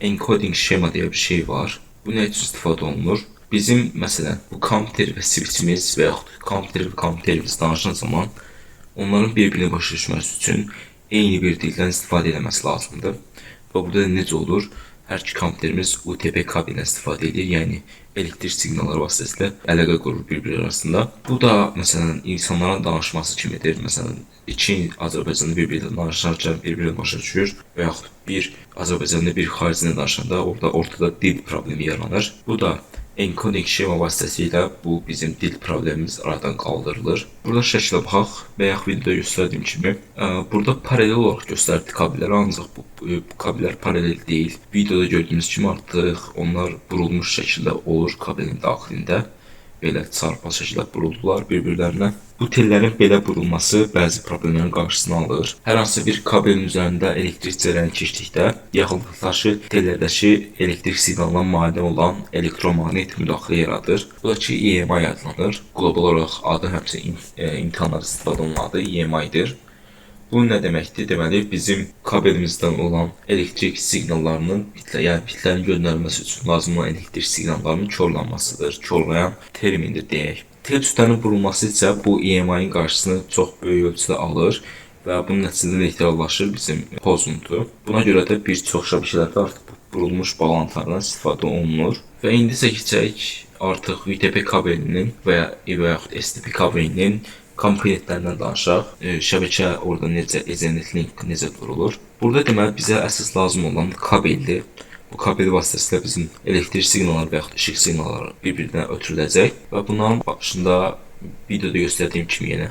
Encoding şema deyə bir şey var. Bu nə üçün istifadə olunur? Bizim məsələn bu kompüter və switchimiz və yaxud kompüter və kompüterimiz danışan zaman onların bir-birini başa düşməsi üçün eyni bir dildən istifadə eləməsi lazımdır. Və burada da necə olur? Hər iki kompüterimiz UTP kabelindən istifadə edir, yəni elektrik siqnalları vasitəsilə əlaqə qurur bir-biri arasında. Bu da məsələn insanların danışması kimidir. Məsələn, iki Azərbaycanlı bir-biri ilə danışarkən bir-birini başa düşür və yaxud bir Azərbaycanlı bir xaricində danışanda orada ortada dil problemi yaranır. Bu da encoding şema vasitəsilə bu bizim dil problemimiz aradan qaldırılır. Burada şəklə baxaq. Bayaq videoda göstərdiyim kimi, burada paralel olaraq göstərdi kabelləri, ancaq bu kabellər paralel deyil. Videoda gördüyünüz kimi artıq onlar burulmuş şəkildə olur kabelin daxilində. Belə çarpaz şəkildə buruldular bir-birlərinə. Bu tellərin belə burulması bəzi problemlərin qarşısını alır. Hər hansı bir kabelin üzərində elektrik cərəyanı keçdikdə yaxınlıqdakı tellərdəki elektrik siqnalına mane olan elektromaqnit müdaxilə yaradır. Bu da ki EMI adlanır. Qlobal olaraq adı həmçinin imtahanlarda istifadə olunan adı EMI-dir. Bu nə deməkdir? Deməli, bizim kabelimizdən olan elektrik siqnallarının, yəni bitlərin göndərilməsi üçün lazım olan elektrik siqnallarının korlanmasıdır. Korlayan termindir deyək. Tel cütlərinin vurulması isə bu EMI-nin qarşısını çox böyük ölçüdə alır və bunun nəticəsində neytrallaşır bizim pozuntu. Buna görə də bir çox şəbəkələrdə artıq bu vurulmuş bağlantılardan istifadə olunur. Və indi isə keçək artıq UTP kabelinin və yaxud STP kabelinin komponentlərindən danışaq. Şəbəkə orada necə, Ethernet link necə qurulur? Burada deməli bizə əsas lazım olan kabeldir. Bu kabel vasitəsilə bizim elektrik siqnalları və yaxud işıq siqnalları bir-birinə ötürüləcək və bunların başında videoda göstərdiyim kimi yenə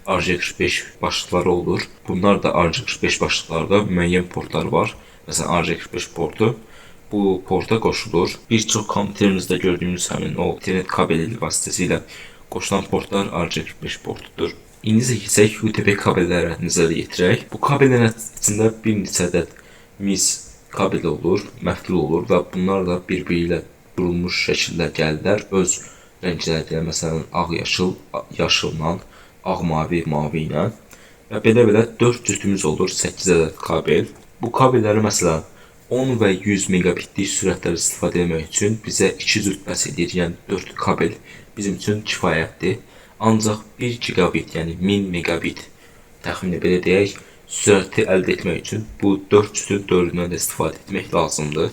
RJ45 başlıqları olur. Bunlar da RJ45 başlıqlarda müəyyən portlar var. Məsələn RJ45 portu bu porta qoşulur. Bir çox kompüterimizdə gördüyümüz həmin o internet kabeli vasitəsilə qoşulan portlar RJ45 portudur. İndi isə keçək UTP kabellərə nəzər yetirək. Bu kabellərin içində bir neçə ədəd mis kabeli olur, məftil olur və bunlar da bir-biri ilə burulmuş şəkildə gəlirlər. Öz rəngləri ilə, məsələn ağ yaşıl, yaşılla, ağ mavi, mavi ilə və belə-belə 4 cütümüz olur, 8 ədəd kabel. Bu kabelləri məsələn 10 və 100 megabitlik sürətləri istifadə etmək üçün bizə 2 cüt bəs edir, yəni 4 kabel bizim üçün kifayətdir. Ancaq 1 gigabit, yəni 1000 megabit təxminən belə deyək, sürəti əldə etmək üçün bu 4 cütün 4-ündən də istifadə etmək lazımdır.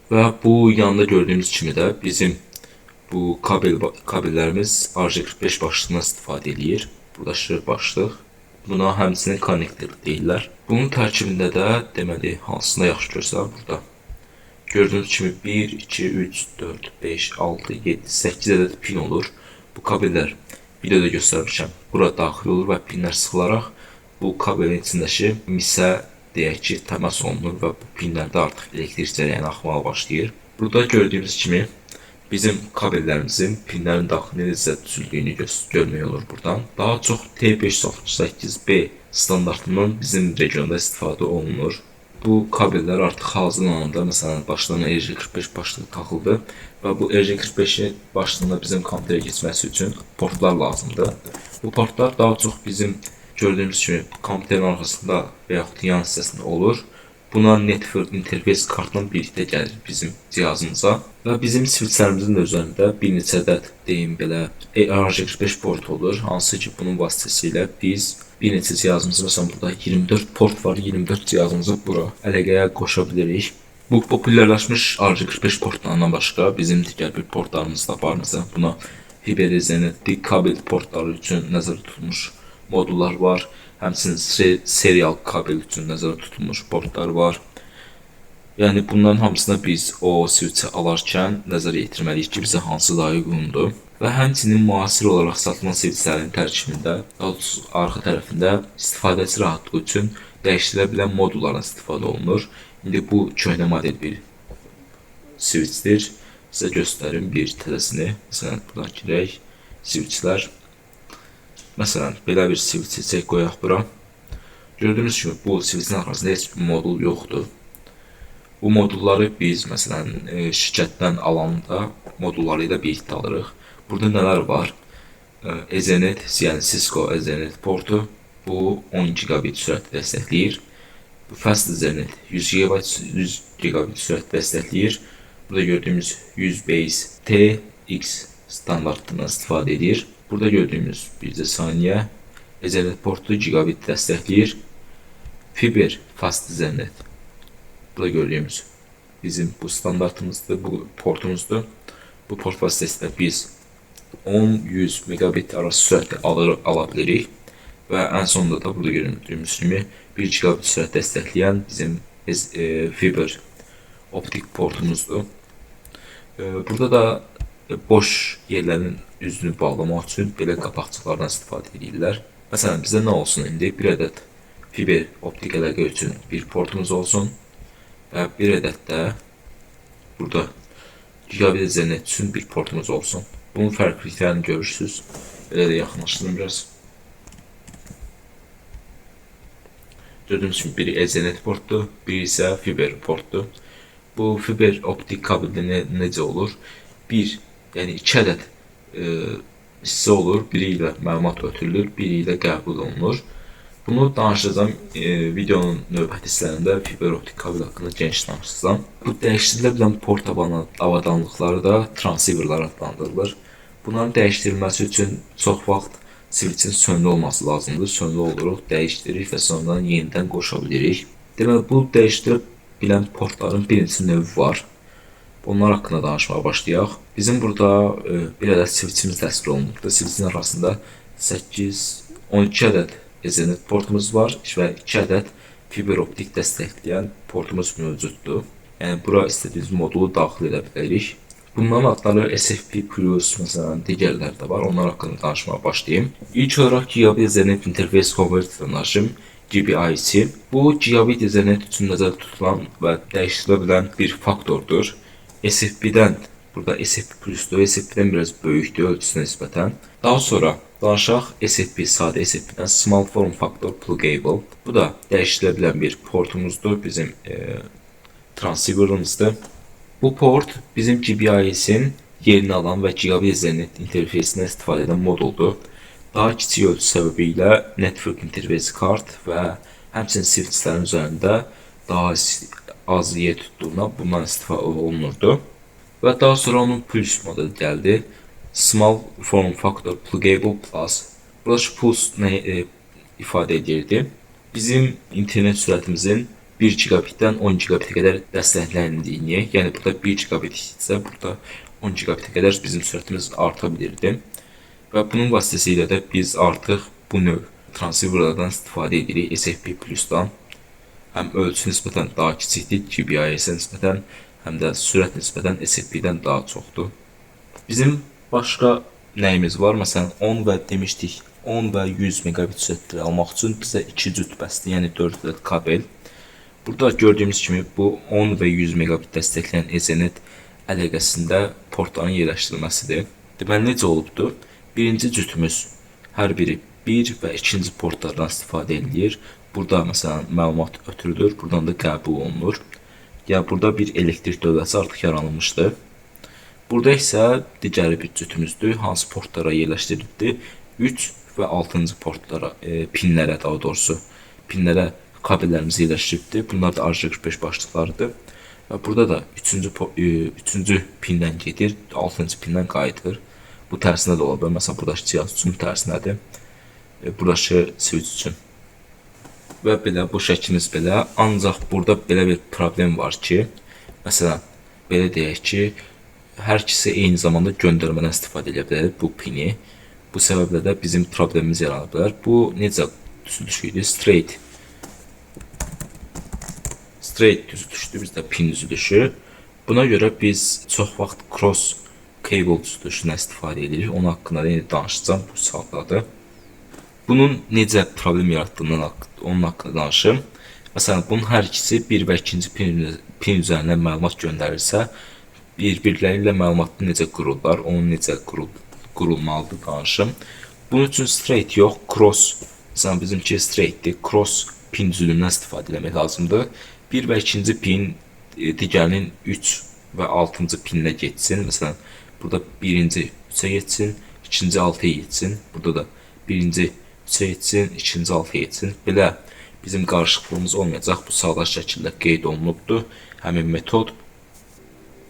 Və bu yanda gördüyümüz kimi də bizim bu kabellərimiz RJ45 başlığından istifadə eləyir. Buradakı başlıq. Buna həmçinin konnektor deyirlər. Bunun tərkibində də deməli hansını yaxşı görsəm burada. Gördüyünüz kimi 1, 2, 3, 4, 5, 6, 7, 8 ədəd pin olur. Bu kabellər videoda göstərmişəm. Bura daxil olur və pinlər sıxılaraq bu kabelin içindəki misə deyək ki, təmas olunur və bu pinlərdə artıq elektrik cərəyanı axmağa başlayır. Burada gördüyünüz kimi bizim kabellərimizin pinlərin daxilində necə düzüldüyünü görmək olur buradan. Daha çox T568B standartından bizim regionda istifadə olunur. Bu kabellər artıq hazırlananda, məsələn, başlarına RJ45 başlığı taxıldı və bu RJ45-in başlığına bizim kompüterə keçməsi üçün portlar lazımdır. Bu portlar daha çox bizim gördüyümüz kimi kompüterin arxasında və yaxud yan hissəsində olur. Buna network interface kartla birlikdə gəlir bizim cihazımıza və bizim switchlərimizin də üzərində bir neçə ədəd deyim belə RJ45 port olur, hansı ki bunun vasitəsilə biz bir neçə cihazımızı, məsələn burada 24 port var, 24 cihazımızı bura əlaqəyə qoşa bilirik. Bu populyarlaşmış RJ45 portlarından başqa bizim digər bir portlarımız da var. Məsələn buna fiber Ethernet kabel portları üçün nəzərdə tutulmuş modullar var. Həmçinin serial kabel üçün nəzərdə tutulmuş portlar var. Yəni bunların hamısına biz o switch-i alarkən nəzərə yetirməliyik ki, bizə hansı daha uyğundur. Və həmçinin müasir olaraq satılan switchlərin tərkibində, daha doğrusu arxa tərəfində istifadəçi rahatlığı üçün dəyişdirilə bilən modullardan istifadə olunur. İndi bu köhnə model bir switchdir. Sizə göstərim bir təzəsini. Məsələn, buradan girək. Switchlər. Məsələn, belə bir switch seçək, qoyaq bura. Gördüyünüz kimi bu switchin arxasında heç bir modul yoxdur. Bu modulları biz məsələn şirkətdən alanda modulları ilə birlikdə alırıq. Burada nələr var? Ethernet, yəni Cisco Ethernet portu, bu 10 gigabit sürətli dəstəkləyir. Bu Fast Ethernet 100 GB 100 gigabit sürətli dəstəkləyir. Burada gördüyümüz 100 base TX standartından istifadə edir. Burada gördüyümüz bir də saniyə Ethernet portu gigabit dəstəkləyir. Fiber Fast Ethernet. Burada gördüyümüz bizim bu standartımızdır, bu portumuzdur. Bu port vasitəsilə biz 10-100 megabit arası sürətli ala bilirik. Və ən sonunda da burada gördüyümüz kimi 1 gigabit sürət dəstəkləyən bizim fiber optik portumuzdur. Burada da boş yerlərin üzünü bağlamaq üçün belə qapaqçıqlardan istifadə edirlər. Məsələn, bizə nə olsun indi? Bir ədəd fiber optik əlaqə üçün bir portumuz olsun və bir ədəd də burada gigabit Ethernet üçün bir portumuz olsun. Bunun fərqliliklərini görürsünüz. Belə də yaxınlaşdırım biraz. Gördüyünüz kimi biri Ethernet portdur, biri isə fiber portdur. Bu fiber optik kabeldə necə olur? Bir, yəni iki ədəd hissə olur. Biri ilə məlumat ötürülür, biri ilə qəbul olunur. Bunu danışacağam videonun növbəti hissələrində fiber optik kabel haqqında geniş danışacağam. Bu dəyişdirilə bilən port avadanlıqları da transceiverlar adlandırılır. Bunların dəyişdirilməsi üçün çox vaxt switchin sönlü olması lazımdır. Sönlü oluruq, dəyişdiririk və sonradan yenidən qoşa bilirik. Deməli, bu dəyişdirə bilən portların birinci növü var. Onlar haqqında danışmağa başlayaq. Bizim burada bir ədəd switchimiz təsvir olunubdur. Switchin arasında 8, 12 ədəd Ethernet portumuz var və 2 ədəd fiber optik dəstəkləyən portumuz mövcuddur. Yəni, bura istədiyimiz modulu daxil edə bilərik. Bunların adları SFP Plus, məsələn, digərləri də var. Onlar haqqında danışmağa başlayayım. İlk olaraq Gigabit Ethernet Interface Converter danışım. GBIC. Bu, Gigabit Ethernet üçün nəzərdə tutulan və dəyişdirilə bilən bir faktordur. SFP-dən, burada SFP Plus'dur, SFP-dən biraz böyükdür ölçüsünə nisbətən. Daha sonra danışaq SFP, sadə SFP-dən Small Form Factor Pluggable. Bu da dəyişdirilə bilən bir portumuzdur, bizim transceiver'ımızdır. Bu port bizim GBIC-in yerini alan və Gigabit Ethernet interfeysindən istifadə edən moduldur. Daha kiçik ölçü səbəbi ilə Network Interface Card və həmçinin switchlərin üzərində daha az yer tutduğuna bundan istifadə olunurdu. Və daha sonra onun Plus modeli gəldi. Small Form Factor Pluggable Plus. Buradakı Plus nə ifadə edirdi? Bizim internet sürətimizin 1 gigabitdən 10 gigabitə qədər dəstəkləndiyini, yəni burada 1 gigabit isə burada 10 gigabitə qədər bizim sürətimiz arta bilirdi. Və bunun vasitəsilə də biz artıq bu növ transceiverlardan istifadə edirik SFP Plus-dan. Həm ölçü nisbətən daha kiçikdir GBIC-ə nisbətən, həm də sürət nisbətən SFP-dən daha çoxdur. Bizim başqa nəyimiz var? Məsələn, 10 və demişdik, 10 və 100 megabit sürətləri almaq üçün bizə 2 cüt bəsdir, yəni 4 ədəd kabel. Burada gördüyümüz kimi bu 10 və 100 megabit dəstəkləyən Ethernet əlaqəsində portların yerləşdirilməsidir. Deməli, necə olubdur? Birinci cütümüz hər biri 1 və ikinci portlardan istifadə edilir. Burada məsələn məlumat ötürülür, buradan da qəbul olunur. Yəni burada bir elektrik dövləsi artıq yaranılmışdır. Burada isə digəri bir cütümüzdür, hansı portlara yerləşdirilibdir? 3 və 6-cı portlara, pinlərə daha doğrusu, pinlərə kabellərimizi yerləşdiribdir. Bunlar da RJ45 başlıqlarıdır. Və burada da üçüncü pindən gedir, 6-cı pindən qayıdır. Bu tərsinə də ola bilər. Məsələn, buradakı cihaz üçün tərsinədir. Buradakı switch üçün. Və belə bu şəklimiz belə. Ancaq burada belə bir problem var ki, məsələn, belə deyək ki, hər ikisi eyni zamanda göndərmədən istifadə edə bilər bu pini. Bu səbəblə də bizim problemimiz yarana bilər. Bu necə düzülüş idi? Straight. Straight düzülüşdür bizdə pin düzülüşü. Buna görə biz çox vaxt cross cable düzülüşündən istifadə edirik. Onun haqqında da indi danışacağam, bu saatlarda. Bunun necə problem yaratdığından onun haqqında danışım. Məsələn, bunun hər ikisi bir və ikinci pin üzərindən məlumat göndərirsə, bir-birləri ilə məlumatı necə qururlar, onun necə qurulmalıdır danışım. Bunun üçün straight yox, cross, məsələn, bizimki straightdir, cross pin düzülümündən istifadə etmək lazımdır. Bir və ikinci pin digərinin 3 və 6-cı pininə getsin. Məsələn, burada birinci 3-ə getsin, ikinci 6-ya getsin. Burada da birinci 3-ə getsin, ikinci 6-ya getsin. Belə bizim qarışıqlığımız olmayacaq. Bu sadə şəkildə qeyd olunubdur həmin metod.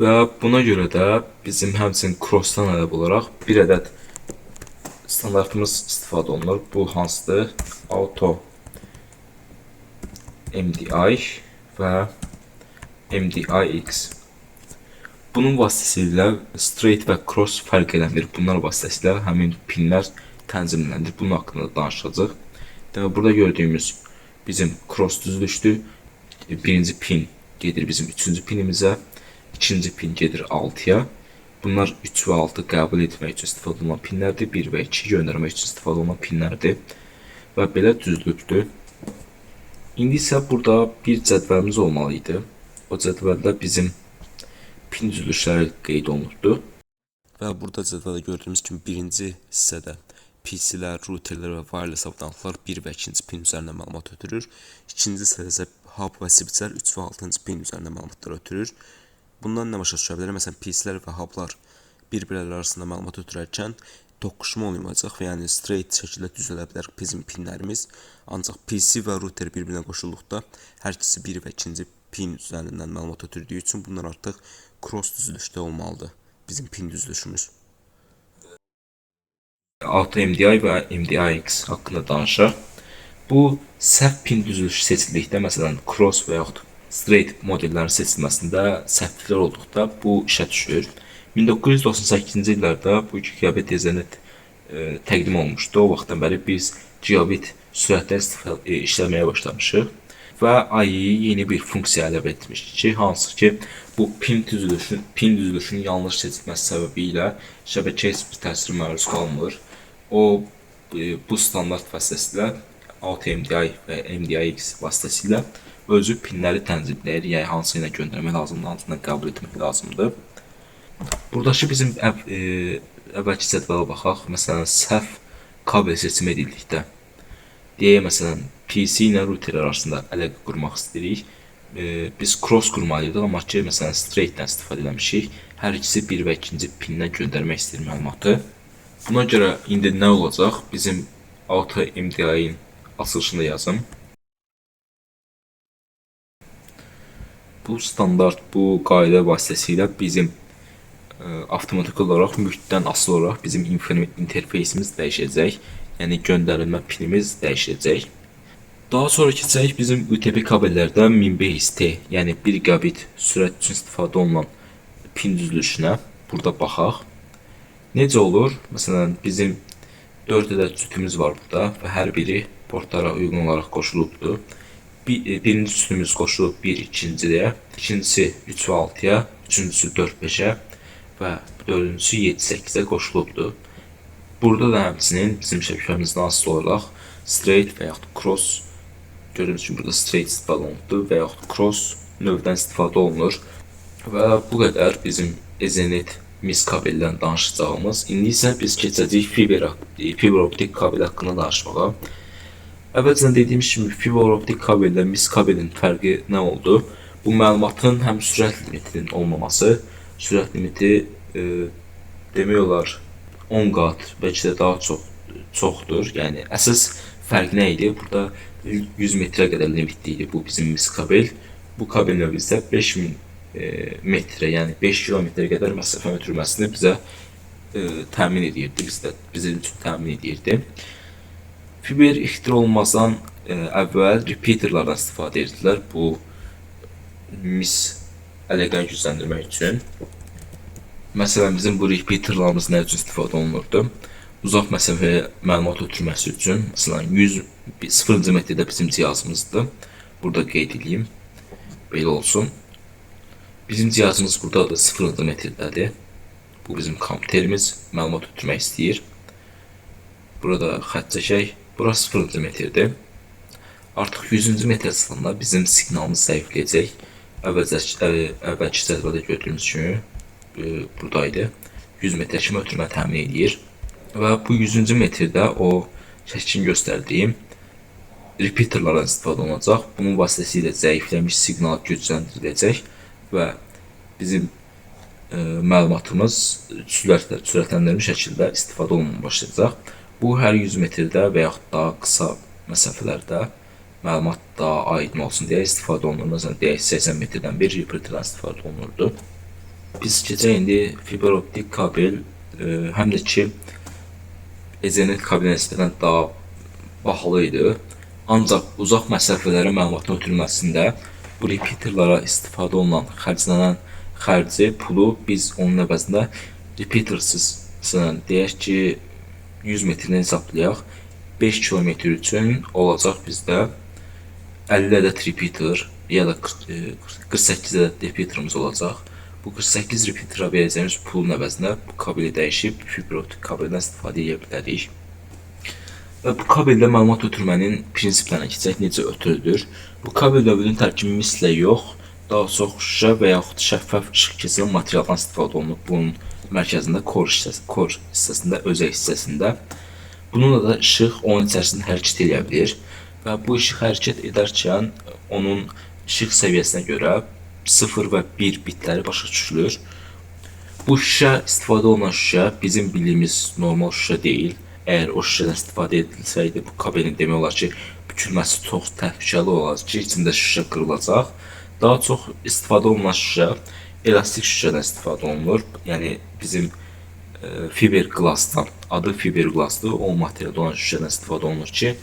Və buna görə də bizim həmçinin crossdan əlavə olaraq bir ədəd standartımız istifadə olunur. Bu hansıdır? Auto MDI və MDIX. Bunun vasitəsilə straight və cross fərq eləmir. Bunlar vasitəsilə həmin pinlər tənzimlənir. Bunun haqqında da danışacağıq. Demək, burada gördüyümüz bizim cross düzülüşdür. Birinci pin gedir bizim üçüncü pinimizə, ikinci pin gedir 6-ya. Bunlar 3 və 6 qəbul etmək üçün istifadə olunan pinlərdir. 1 və 2 göndərmək üçün istifadə olunan pinlərdir. Və belə düzülübdür. İndi isə burada bir cədvəlimiz olmalı idi. O cədvəldə bizim pin düzülüşləri qeyd olunubdur. Və burada cədvəldə gördüyümüz kimi birinci hissədə PC-lər, routerlər və wireless avadanlıqlar 1 və 2-ci pin üzərindən məlumat ötürür. İkinci hissədə isə hub və switchlər 3 və 6-cı pin üzərindən məlumatlar ötürür. Bundan nə başa düşə bilərəm? Məsələn, PC-lər və hublar bir-birləri arasında məlumat ötürərkən toqquşma olmayacaq və yəni straight şəkildə düzələ bilər bizim pinlərimiz. Ancaq PC və router bir-birinə qoşulduqda hər ikisi 1 və 2-ci pin üzərindən məlumat ötürdüyü üçün bunlar artıq cross düzülüşdə olmalıdır bizim pin düzülüşümüz. Auto MDI və MDIX haqqında danışaq. Bu səhv pin düzülüşü seçildikdə, məsələn, cross və yaxud straight modellərin seçilməsində səhvliklər olduqda bu işə düşür. 1998-ci illərdə bu gigabit Ethernet təqdim olunmuşdu. O vaxtdan bəri biz gigabit sürətdə işləməyə başlamışıq və IEEE yeni bir funksiya əlavə etmişdi ki, hansı ki bu pin düzülüşünün yanlış seçilməsi səbəbi ilə şəbəkə heç bir təsir məruz qalmır. O bu standart vasitəsilə Auto MDI və MDIX vasitəsilə özü pinləri tənzimləyir, yəni hansı ilə göndərmək lazımdır, hansını qəbul etmək lazımdır. Buradakı bizim əvvəlki cədvələ baxaq. Məsələn, səhv kabel seçimi edildikdə, deyək, məsələn, PC ilə router arasında əlaqə qurmaq istəyirik. Biz cross qurmalıydıq, amma ki, məsələn, straight-dən istifadə eləmişik. Hər ikisi 1 və 2-ci pindən göndərmək istəyir məlumatı. Buna görə indi nə olacaq? Bizim Auto MDI-in açılışını yazım. Bu standart, bu qayda vasitəsilə bizim avtomatik olaraq mühitdən asılı olaraq bizim interfeysimiz dəyişəcək. Yəni göndərilmə pinimiz dəyişəcək. Daha sonra keçək bizim UTP kabellərdə 1500T, yəni 1 gigabit sürət üçün istifadə olunan pin düzülüşünə burada baxaq. Necə olur? Məsələn, bizim 4 ədəd cütümüz var burada və hər biri portlara uyğun olaraq qoşulubdur. Birinci cütümüz qoşulub 1 ikinciyə, ikincisi 3 və 6-ya, üçüncüsü 4 5-ə və dördüncüsü 7 8-ə qoşulubdur. Burada da həmçinin bizim şəbəkəmizdən asılı olaraq straight və yaxud cross, gördüyünüz kimi burada straight istifadə olunubdur və yaxud cross növdən istifadə olunur. Və bu qədər bizim Ethernet mis kabeldən danışacağımız. İndi isə biz keçəcəyik fiber optik kabel haqqında danışmağa. Əvvəlcədən dediyim kimi fiber optik kabellə mis kabelin fərqi nə oldu? Bu məlumatın həm sürət limitinin olmaması, sürət limiti demək olar 10 qat, bəlkə də daha çoxdur. Yəni əsas fərq nə idi? Burada 100 metrə qədər limitli idi bu bizim mis kabel. Bu kabel növü isə 5000 metrə, yəni 5 kilometrə qədər məsafə ötürməsini bizə təmin edirdi, bizim üçün təmin edirdi. Fiber ixtira olunmazdan əvvəl repeaterlardan istifadə edirdilər bu mis əlaqəni gücləndirmək üçün. Məsələn, bizim bu repeaterlarımız nə üçün istifadə olunurdu? Uzaq məsafəyə məlumat ötürməsi üçün. Məsələn, 100 0-cı metrdə bizim cihazımızdır. Burada qeyd edeyim. Belə olsun. Bizim cihazımız buradadır, 0-cı metrdədir. Bu bizim kompüterimiz məlumat ötürmək istəyir. Burada xətt çəkək. Bura 0-cı metrdir. Artıq 100-cü metrə çatanda bizim siqnalımız zəifləyəcək. Əvvəlki cədvəldə gördüyümüz kimi buradaydı. 100 metrə kimi ötürmə təmin edir. Və bu 100-cü metrdə o şəklin göstərdiyim repeaterlardan istifadə olunacaq. Bunun vasitəsilə zəifləmiş siqnal gücləndiriləcək və bizim məlumatımız sürətləndirilmiş şəkildə istifadə olunmağa başlayacaq. Bu hər 100 metrdə və yaxud daha qısa məsafələrdə məlumat daha aydın olsun deyə istifadə olunur. Məsələn, deyək 80 metrdən bir repeaterdən istifadə olunurdu. Biz keçək indi fiber optik kabel həm də ki Ethernet kabelinə nisbətən daha bahalı idi. Ancaq uzaq məsafələrə məlumatın ötürülməsində bu repeaterlara istifadə olunan, xərclənən xərci, pulu biz onun əvəzində repeatersiz, məsələn, deyək ki 100 metrdən hesablayaq, 5 kilometr üçün olacaq bizdə 50 ədəd repeater ya da 48 ədəd repeaterimiz olacaq. Bu 48 repeatera verəcəyimiz pulun əvəzinə bu kabeli dəyişib fiber optik kabeldən istifadə edə bilərik. Və bu kabeldə məlumat ötürmənin prinsiplərinə keçək, necə ötürülür. Bu kabel növünün tərkibi mislə yox, daha çox şüşə və yaxud şəffaf işıq keçirən materialdan istifadə olunub. Bunun mərkəzində kor hissəsində, özək hissəsində. Bununla da işıq onun içərisində hərəkət edə bilir və bu işıq hərəkət edərkən onun işıq səviyyəsinə görə 0 və 1 bitləri başa düşülür. Bu şüşə, istifadə olunan şüşə bizim bildiyimiz normal şüşə deyil. Əgər o şüşədən istifadə edilsəydi, bu kabelin demək olar ki, bükülməsi çox təhlükəli olacaq ki, içində şüşə qırılacaq. Daha çox istifadə olunan şüşə elastik şüşədən istifadə olunur. Yəni bizim fiberglassdan, adı fiberglassdır, o materialda olan şüşədən istifadə olunur ki,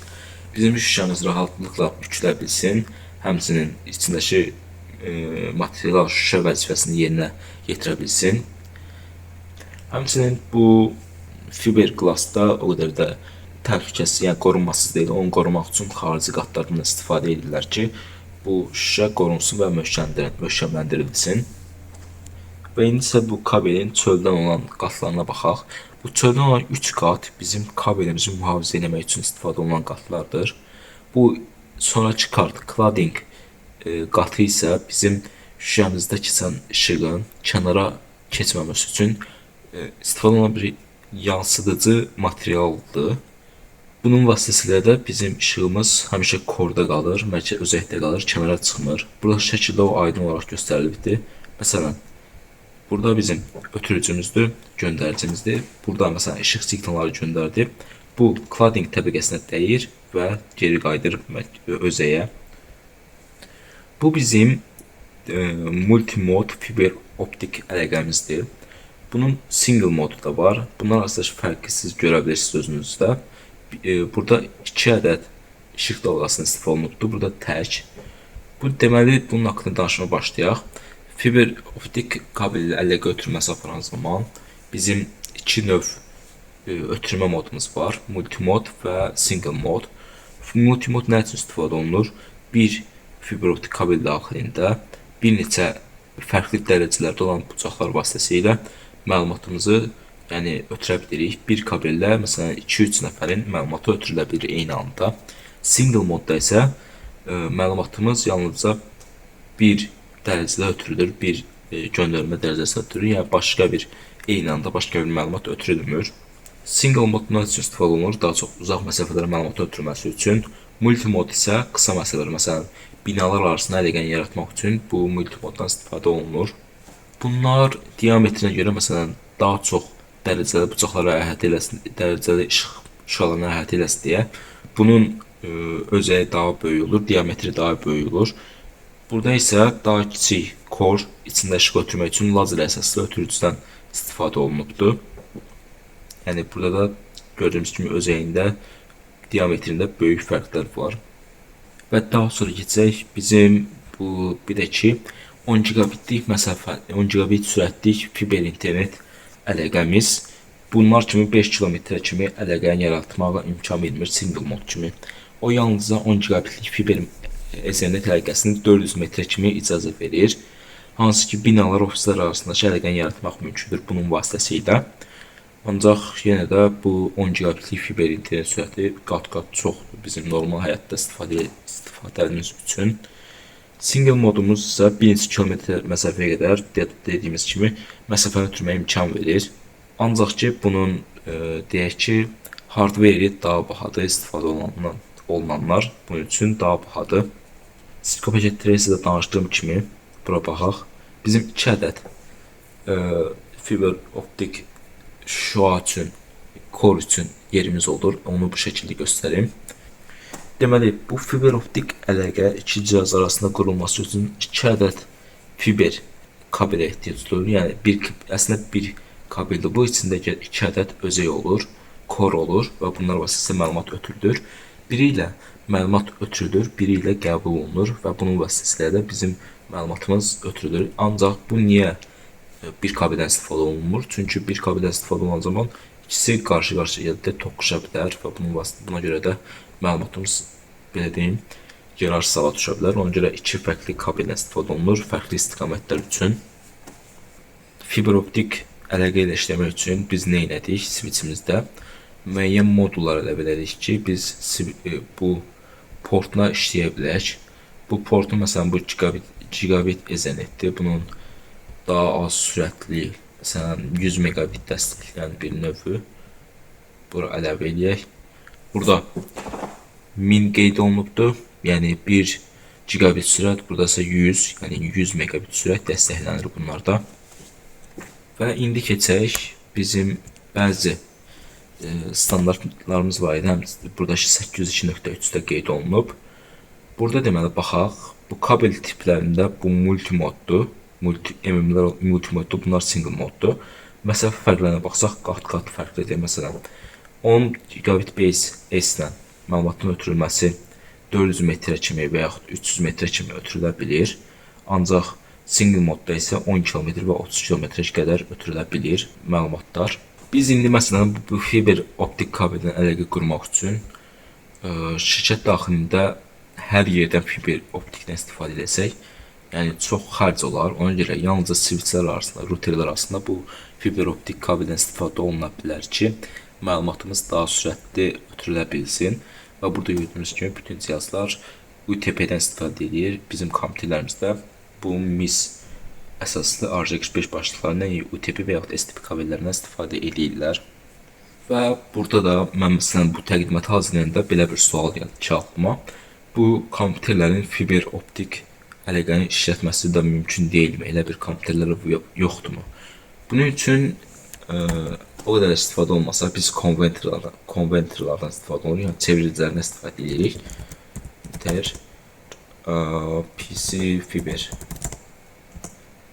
bizim şüşəmiz rahatlıqla bükülə bilsin, həmçinin içindəki material şüşə vəzifəsini yerinə yetirə bilsin. Həmçinin bu fiberglassda o qədər də təhlükəsiz, yəni qorunmasız deyil. Onu qorumaq üçün xarici qatlardan istifadə edirlər ki, bu şüşə qorunsun və möhkəmləndirilsin. Və indi isə bu kabelin çöldən olan qatlarına baxaq. Bu çöldən olan 3 qat bizim kabelimizi mühafizə etmək üçün istifadə olunan qatlardır. Bu sonrakı kart, cladding qatı isə bizim şüşəmizdə keçən işığın kənara keçməməsi üçün istifadə olunan bir yansıdıcı materialdır. Bunun vasitəsilə də bizim işığımız həmişə korda qalır, mərkəz özəkdə qalır, kənara çıxmır. Burada şəkildə o aydın olaraq göstərilibdir. Məsələn, burada bizim ötürücümüzdür, göndəricimizdir. Burada məsələn işıq siqnalları göndərdi. Bu cladding təbəqəsinə dəyir və geri qayıdır özəyə. Bu bizim multimod fiber optik əlaqəmizdir. Bunun single modu da var. Bunlar arasındakı fərqi siz görə bilirsiniz özünüzdə. Burada 2 ədəd işıq dalğasını istifadə olunubdur. Burada tək. Bu deməli, bunun haqqında danışmağa başlayaq. Fiber optik kabel ilə əlaqə ötürməsi aparan zaman bizim iki növ ötürmə modumuz var. Multimod və single mod. Multimod nə üçün istifadə olunur? Bir fiber optik kabel daxilində bir neçə fərqli dərəcələrdə olan bucaqlar vasitəsilə məlumatımızı, yəni ötürə bilirik. Bir kabellə məsələn 2-3 nəfərin məlumatı ötürülə bilir eyni anda. Single modda isə məlumatımız yalnızca bir dərəcədə ötürülür, bir göndərmə dərəcəsində ötürülür. Yəni başqa bir eyni anda başqa bir məlumat ötürülmür. Single mod nə üçün istifadə olunur? Daha çox uzaq məsafələrə məlumatın ötürülməsi üçün. Multimod isə qısa məsafələr, məsələn binalar arasında əlaqəni yaratmaq üçün bu multimoddan istifadə olunur. Bunlar diametrinə görə məsələn daha çox dərəcəli bucaqlara əhatə eləsin, dərəcəli işıq şüalarını əhatə eləsin deyə bunun özəyi daha böyük olur, diametri daha böyük olur. Burada isə daha kiçik kor içində işıq ötürmək üçün lazer əsaslı ötürücüdən istifadə olunubdur. Yəni burada da gördüyümüz kimi özəyində, diametrində böyük fərqlər var. Və daha sonra keçək bizim bu bir də ki 10 gigabitlik məsafə, 10 gigabit sürətlik fiber internet əlaqəmiz bunlar kimi 5 kilometrə kimi əlaqəni yaratmağa imkan vermir single mod kimi. O yalnızca 10 gigabitlik fiber ethernet əlaqəsini 400 metrə kimi icazə verir. Hansı ki, binalar, ofislər arasında əlaqəni yaratmaq mümkündür bunun vasitəsilə. Ancaq yenə də bu 10 gigabitlik fiber internet sürəti qat-qat çoxdur bizim normal həyatda istifadəmiz üçün. Single modumuz isə bir neçə kilometr məsafəyə qədər dediyimiz kimi məsafəni ötürməyə imkan verir. Ancaq ki, bunun deyək ki, hardware-i daha bahadır, istifadə olunanlar bunun üçün daha bahadır. Cisco Packet Tracer-də danışdığım kimi, bura baxaq. Bizim 2 ədəd fiber optik şüa üçün, kor üçün yerimiz olur. Onu bu şəkildə göstərim. Deməli, bu fiber optik əlaqə iki cihaz arasında qurulması üçün 2 ədəd fiber kabelə ehtiyac duyulur. Yəni, əslində bir kabeldir. Bu içində 2 ədəd özək olur, kor olur və bunlar vasitəsilə məlumat ötürülür. Biri ilə məlumat ötürülür, biri ilə qəbul olunur və bunun vasitəsilə də bizim məlumatımız ötürülür. Ancaq bu niyə bir kabeldən istifadə olunmur? Çünki bir kabeldən istifadə olunan zaman ikisi qarşı-qarşıya yerdə toqquşa bilər və buna görə də məlumatımız, belə deyim, yararsız hala düşə bilər. Ona görə iki fərqli kabeldən istifadə olunur, fərqli istiqamətlər üçün. Fiber optik əlaqə ilə işləmək üçün biz nə elədik? Switchimizdə müəyyən modullar əlavə elədik ki, biz bu portuna işləyə bilək. Bu portu, məsələn, bu gigabit Ethernet-dir. Bunun daha az sürətli, məsələn, 100 megabit dəstəkləyən bir növü bura əlavə eləyək. Burada 1000 qeyd olunubdur. Yəni 1 gigabit sürət, burada isə 100, yəni 100 megabit sürət dəstəklənir bunlarda. Və indi keçək bizim bəzi standartlarımız var idi. Həm buradakı 802.3-də qeyd olunub. Burada deməli baxaq, bu kabel tiplərində bu multimoddur. MM'lər multimoddur, bunlar single moddur. Məsafə fərqlərinə baxsaq, qat-qat fərqlidir. Məsələn, 10 gigabit base S-lə məlumatın ötürülməsi 400 metrə kimi və yaxud 300 metrə kimi ötürülə bilir. Ancaq single modda isə 10 km və 30 km qədər ötürülə bilir məlumatlar. Biz indi məsələn bu fiber optik kabeldən əlaqə qurmaq üçün şirkət daxilində hər yerdən fiber optikdən istifadə etsək, yəni çox xərc olar. Ona görə yalnızca switchlər arasında, routerlər arasında bu fiber optik kabeldən istifadə oluna bilər ki, məlumatımız daha sürətli ötürülə bilsin. Və burada gördüyünüz kimi bütün cihazlar UTP-dən istifadə edir. Bizim kompüterlərimizdə bu MIS əsaslı RJ45 başlıqlarından, yəni UTP və yaxud STP kabellərindən istifadə edirlər. Və burada da mən məsələn bu təqdimatı hazırlayanda belə bir sual gəldi ki ağlıma. Bu kompüterlərin fiber optik əlaqəni işlətməsi də mümkün deyilmi? Elə bir kompüterlər yoxdurmu? Bunun üçün o qədər istifadə olmasa biz konverterlardan istifadə oluruq, yəni çeviricilərdən istifadə edirik. Ter PC fiber.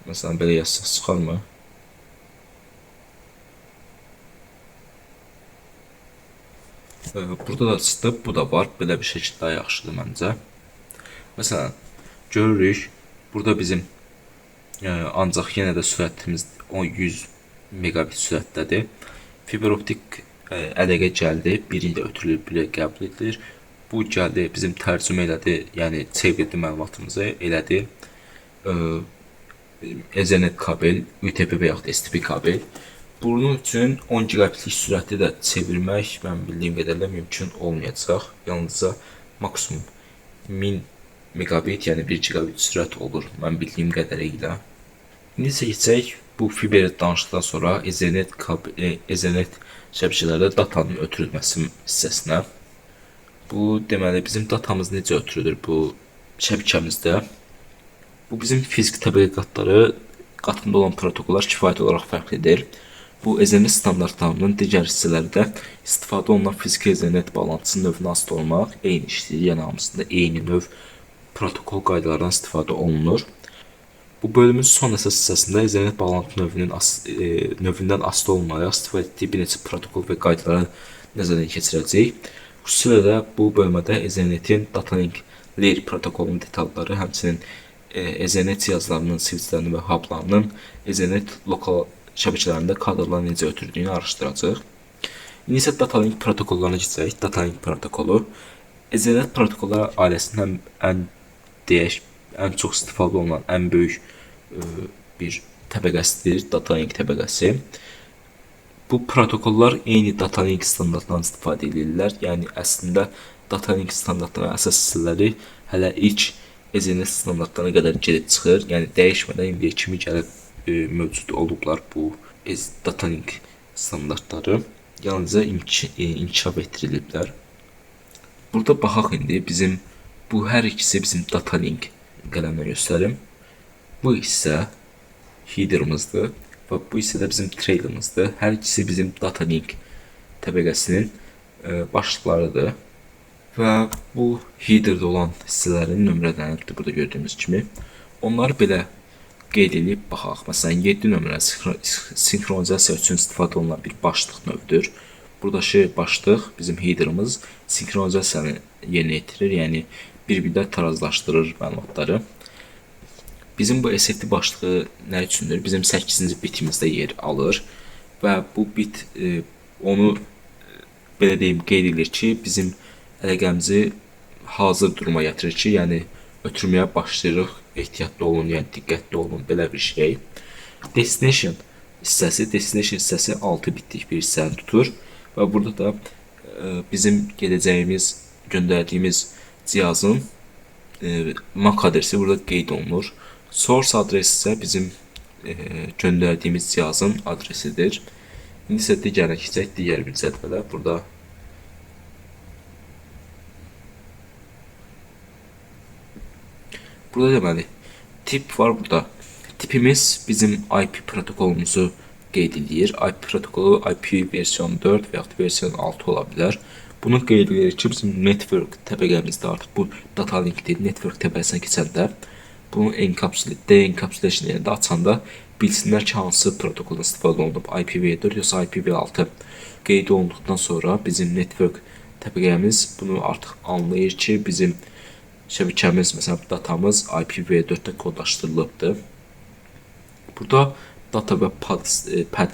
Məsələn belə yazsaq çıxarmı? Burada da çıxdı, bu da var. Belə bir şəkil daha yaxşıdır məncə. Məsələn, görürük, burada bizim ancaq yenə də sürətimiz 100 megabit sürətdədir. Fiber optik əlaqə gəldi, biri ilə ötürülür, biri qəbul edilir. Bu gəldi, bizim tərcümə elədi, yəni çevirdi məlumatımızı, elədi. Ethernet kabel, UTP və yaxud STP kabel. Bunun üçün 10 gigabitlik sürəti də çevirmək mən bildiyim qədərlə mümkün olmayacaq. Yalnızca maksimum 1000 megabit, yəni 1 gigabit sürət olur mən bildiyim qədəri ilə. İndi isə keçək bu fiberi danışdıqdan sonra Ethernet şəbəkələrdə datanın ötürülməsi hissəsinə. Bu deməli bizim datamız necə ötürülür bu şəbəkəmizdə? Bu bizim fiziki təbəqə qatları qatında olan protokollar kifayət olaraq fərqlidir. Bu Ethernet standartlarının digər hissələrdə istifadə olunan fiziki Ethernet bağlantısı növünə asılı olmaq eyni işləyir, yəni hamısında eyni növ protokol qaydalarından istifadə olunur. Bu bölümün son əsas hissəsində Ethernet bağlantı növündən asılı olmayaraq istifadə etdiyi bir neçə protokol və qaydalara nəzərdən keçirəcəyik. Xüsusilə də bu bölmədə Ethernetin Data Link Layer protokolunun detalları, həmçinin Ethernet cihazlarının, switchlərinin və hublarının Ethernet lokal şəbəkələrində kadrlar necə ötürdüyünü araşdıracağıq. İndi isə Data Link protokollarına keçək. Data Link protokolu Ethernet protokolları ailəsinin ən çox istifadə olunan ən böyük bir təbəqəsidir, data link təbəqəsi. Bu protokollar eyni data link standartlarından istifadə edirlər. Yəni əslində data link standartlarının əsas hissələri hələ ilk Ethernet standartlarına qədər gedib çıxır. Yəni dəyişmədən indiyə kimi gəlib mövcud olublar bu data link standartları. Yalnızca inkişaf etdiriliblər. Burada baxaq indi bizim bu hər ikisi bizim data link qələmlə göstərim. Bu hissə header'ımızdır və bu hissə də bizim trailer'ımızdır. Hər ikisi bizim data link təbəqəsinin başlıqlarıdır. Və bu header'da olan hissələrin nömrələnibdir burada gördüyümüz kimi. Onları belə qeyd edib baxaq. Məsələn, 7 nömrə sinxronizasiya üçün istifadə olunan bir başlıq növüdür. Buradakı başlıq bizim header'ımız sinxronizasiyanı yerinə yetirir, yəni bir-birlə tarazlaşdırır məlumatları. Bizim bu SFT başlığı nə üçündür? Bizim 8-ci bitimizdə yer alır və bu bit onu belə deyim qeyd edir ki, bizim əlaqəmizi hazır duruma gətirir ki, yəni ötürməyə başlayırıq, ehtiyatlı olun, yəni diqqətli olun, belə bir şey. Destination hissəsi 6 bitlik bir hissəni tutur və burada da bizim gedəcəyimiz, göndərdiyimiz cihazın MAC adresi burada qeyd olunur. Source adresi isə bizim göndərdiyimiz cihazın adresidir. İndi isə digərinə keçək, digər bir cədvələ. Burada deməli tip var burada. Tipimiz bizim IP protokolumuzu qeyd edir. IP protokolu IP versiyon 4 və yaxud versiyon 6 ola bilər. Bunu qeyd edir ki, bizim network təbəqəmizdə artıq bu data linkdir. Network təbəqəsinə keçəndə bunu de-encapsulation yerində açanda bilsinlər ki, hansı protokoldan istifadə olunub, IPv4 yoxsa IPv6 qeyd olunduqdan sonra bizim network təbəqəmiz bunu artıq anlayır ki, bizim şəbəkəmiz, məsələn, datamız IPv4-də kodlaşdırılıbdır. Burada data və pad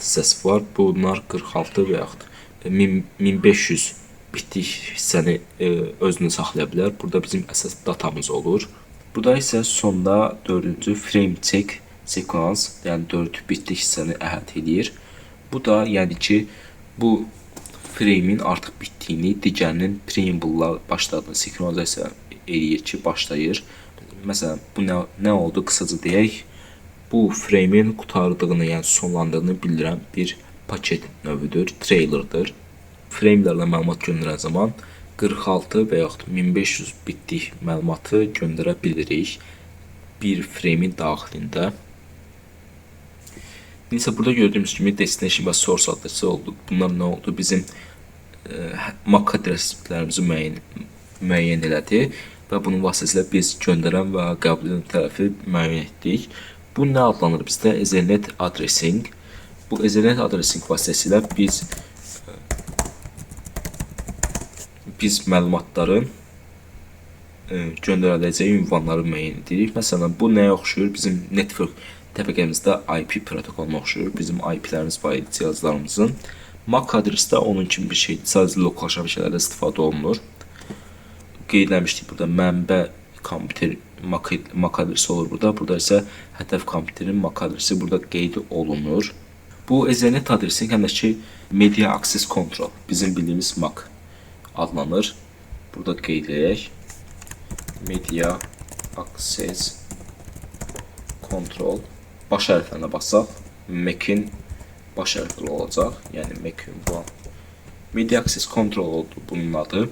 hissəsi var. Bunlar 46 və yaxud 1500 bitlik hissəni özünü saxlaya bilər. Burada bizim əsas datamız olur. Burada isə sonda 4-cü frame check sekans, yəni 4 bitlik hissəni əhatə edir. Bu da yəni ki, bu frame'in artıq bitdiyini, digərinin preamble-la başladığını sinxronizasiya eləyir ki, başlayır. Məsələn, bu nə oldu? Qısaca deyək, bu frame'in qurtardığını, yəni sonlandığını bildirən bir paket növüdür, trailer'dır. Frame'lərlə məlumat göndərən zaman 46 və yaxud 1500 bitlik məlumatı göndərə bilirik bir frame'in daxilində. İndi burada gördüyümüz kimi destination və source adresi oldu. Bunlar nə oldu? Bizim MAC adreslərimizi müəyyən elədi və bunun vasitəsilə biz göndərən və qəbul edən tərəfi müəyyən etdik. Bu nə adlanır bizdə? Ethernet addressing. Bu Ethernet addressing vasitəsilə biz məlumatların göndəriləcəyi ünvanları müəyyən edirik. Məsələn, bu nəyə oxşuyur? Bizim network təbəqəmizdə IP protokoluna oxşuyur. Bizim IP-lərimiz var idi cihazlarımızın. MAC adresi də onun kimi bir şeydir. Sadəcə lokal şəbəkələrdə istifadə olunur. Qeyd eləmişdik burada mənbə kompüter MAC adresi olur burada. Burada isə hədəf kompüterin MAC adresi burada qeyd olunur. Bu Ethernet adresi həm də ki Media Access Control, bizim bildiyimiz MAC adlanır. Burada qeyd edək. Media Access Control baş hərflərinə bassaq, MAC-in baş hərfləri olacaq. Yəni MAC ünvan. Media Access Control oldu bunun adı.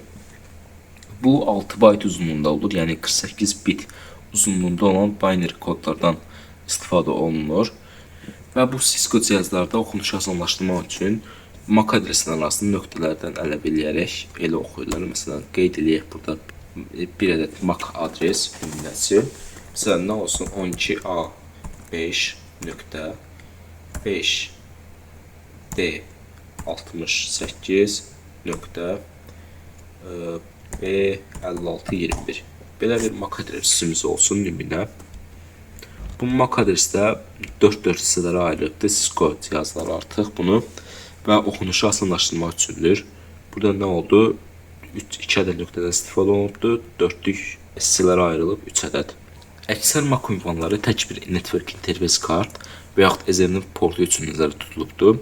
Bu 6 byte uzunluğunda olur. Yəni 48 bit uzunluğunda olan binary kodlardan istifadə olunur. Və bu Cisco cihazlarda oxunuşu asanlaşdırmaq üçün MAC adresinin arasını nöqtələrdən əlavə eləyərək elə oxuyurlar. Məsələn, qeyd eləyək burada bir ədəd MAC adres nümunəsi. Məsələn, nə olsun? 12A 5.5 D 68 nöqtə B 56 21. Belə bir MAC adresimiz olsun nümunə. Bu MAC adresdə 4-4 hissələrə ayrılıbdır. Cisco cihazları artıq bunu və oxunuşu asanlaşdırmaq üçündür. Burada nə oldu? 2 ədəd nöqtədən istifadə olunubdur. 4-lük hissələrə ayrılıb 3 ədəd. Əksər MAC ünvanları tək bir network interface kart və yaxud Ethernet portu üçün nəzərdə tutulubdur.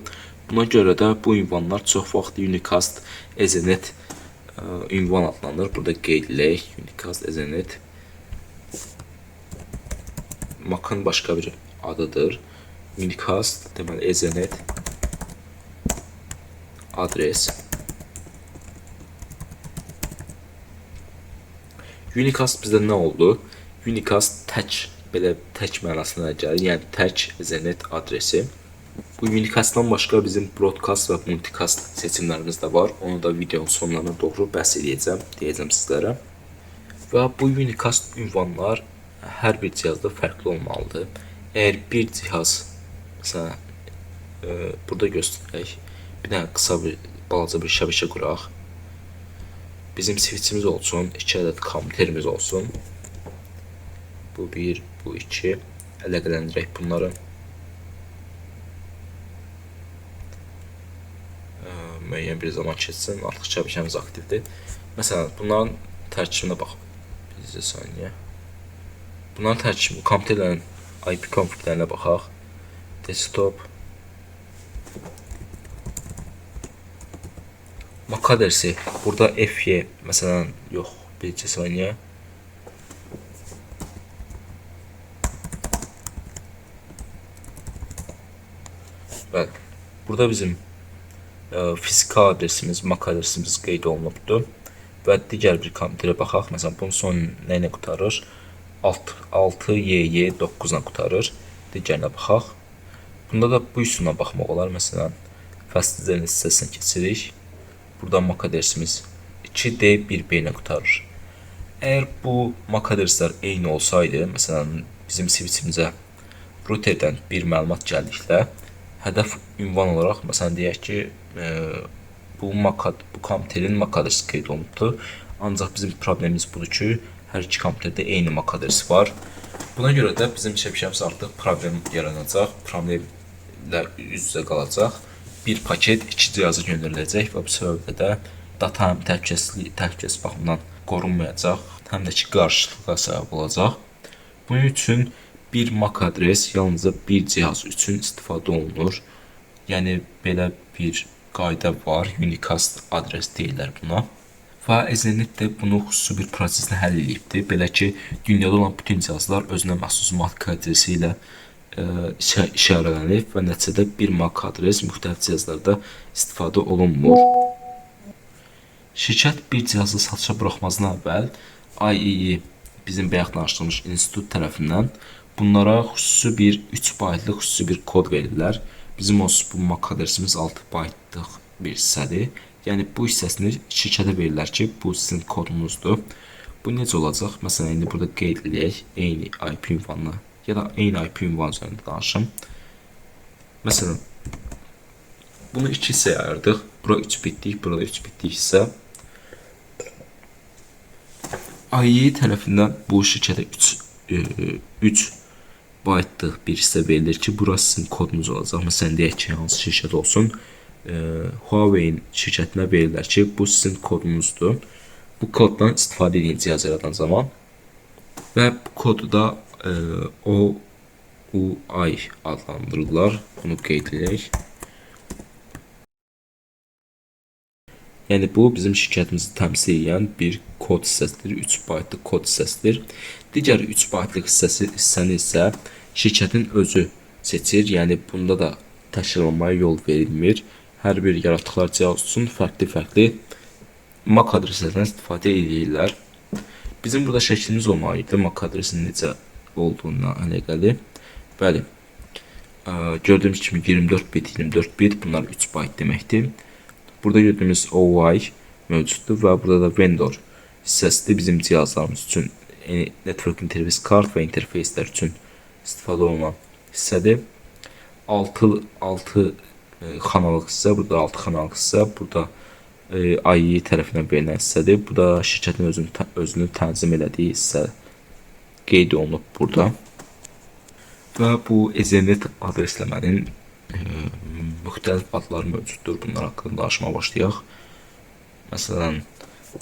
Buna görə də bu ünvanlar çox vaxt Unicast Ethernet ünvan adlanır. Burada qeyd edək. Unicast Ethernet MAC-ın başqa bir adıdır. Unicast, deməli Ethernet adres. Unicast bizdə nə oldu? Unicast tək, belə tək mənasına gəlir. Yəni tək Ethernet adresi. Bu Unicastdan başqa bizim broadcast və multicast seçimlərimiz də var. Onu da videonun sonlarına doğru bəhs edəcəm, deyəcəm sizlərə. Və bu Unicast ünvanlar hər bir cihazda fərqli olmalıdır. Əgər bir cihaz, məsələn, burada göstərək, bir dənə qısa bir, balaca bir şəbəkə quraq. Bizim switchimiz olsun, 2 ədəd kompüterimiz olsun. Bu 1, bu 2. Əlaqələndirək bunları. Müəyyən bir zaman keçsin, artıq şəbəkəmiz aktivdir. Məsələn, bunların tərkibinə bax. Bir saniyə. Bunların tərkibi, kompüterlərin IP konfiglərinə baxaq. Desktop. MAC adresi. Burada FY, məsələn, yox, bircə saniyə. Bəli, burada bizim fiziki adresimiz, MAC adresimiz qeyd olunubdur. Və digər bir kompüterə baxaq. Məsələn, bunun son nə ilə qurtarır? 6YY 9 ilə qurtarır. Digərinə baxaq. Bunda da bu üsulla baxmaq olar. Məsələn, Fast Ethernet hissəsinə keçirik. Burada MAC adresimiz 2D1B ilə qurtarır. Əgər bu MAC adreslər eyni olsaydı, məsələn, bizim switchimizə routerdən bir məlumat gəldikdə, hədəf ünvan olaraq, məsələn, deyək ki, bu kompüterin MAC adresi qeyd olunubdur. Ancaq bizim problemimiz budur ki, hər iki kompüterdə eyni MAC adresi var. Buna görə də bizim şəbəkəmiz artıq problem yaranacaq, problemlə üz-üzə qalacaq. Bir paket iki cihaza göndəriləcək və bu səbəblə də data həm təhlükəsizlik baxımından qorunmayacaq, həm də ki, qarışıqlığa səbəb olacaq. Bunun üçün bir MAC adres yalnızca bir cihaz üçün istifadə olunur. Yəni, belə bir qayda var, Unicast adres deyirlər buna. Və Ethernet də bunu xüsusi bir proseslə həll edibdir. Belə ki, dünyada olan bütün cihazlar özünə məxsus MAC adresi ilə işarələnib və nəticədə bir MAC adres müxtəlif cihazlarda istifadə olunmur. Şirkət bir cihazı satışa buraxmazdan əvvəl IEEE, bizim bayaq danışdığımız institut tərəfindən bunlara xüsusi bir 3 baytlıq xüsusi bir kod verirlər. Bizim onsuz bu MAC adresimiz 6 baytlıq bir hissədir. Yəni, bu hissəsini şirkətə verirlər ki, bu sizin kodunuzdur. Bu necə olacaq? Məsələn, indi burada qeyd eləyək eyni IP ünvanını ya da eyni IP ünvanı üzərində danışım. Məsələn, bunu 2 hissəyə ayırdıq. Bura 3 bitlik, burada 3 bitlik hissə. IEEE tərəfindən bu şirkətə 3 baytlıq bir hissə verilir ki, burası sizin kodunuz olacaq. Məsələn, deyək ki, hansı şirkət olsun, Huawei-in şirkətinə verirlər ki, bu sizin kodunuzdur. Bu koddan istifadə edin cihaz yaradan zaman və bu kodu da OUI adlandırırlar. Bunu qeyd edək. Yəni, bu bizim şirkətimizi təmsil edən bir kod hissəsidir, 3 baytlıq kod hissəsidir. Digər 3 baytlıq hissəni isə şirkətin özü seçir. Yəni, bunda da təkrarlanmaya yol verilmir. Hər bir yaratdıqları cihaz üçün fərqli-fərqli MAC adreslərindən istifadə edirlər. Bizim burada şəklimiz olmalı idi, MAC adresinin necə olduğuna əlaqəli. Bəli, gördüyümüz kimi 24 bit, 24 bit, bunlar 3 bayt deməkdir. Burada gördüyümüz OI mövcuddur və burada da vendor hissəsidir bizim cihazlarımız üçün, network interface kart və interfeyslər üçün istifadə olunan hissədir. 6 xanalıq hissə, burada 6 xanalıq hissə, burada IEEE tərəfindən verilən hissədir. Bu da şirkətin özünü tənzim elədiyi hissə qeyd olunub burada. Və bu Ethernet adresləmənin müxtəlif adları mövcuddur. Bunlar haqqında danışmağa başlayaq. Məsələn,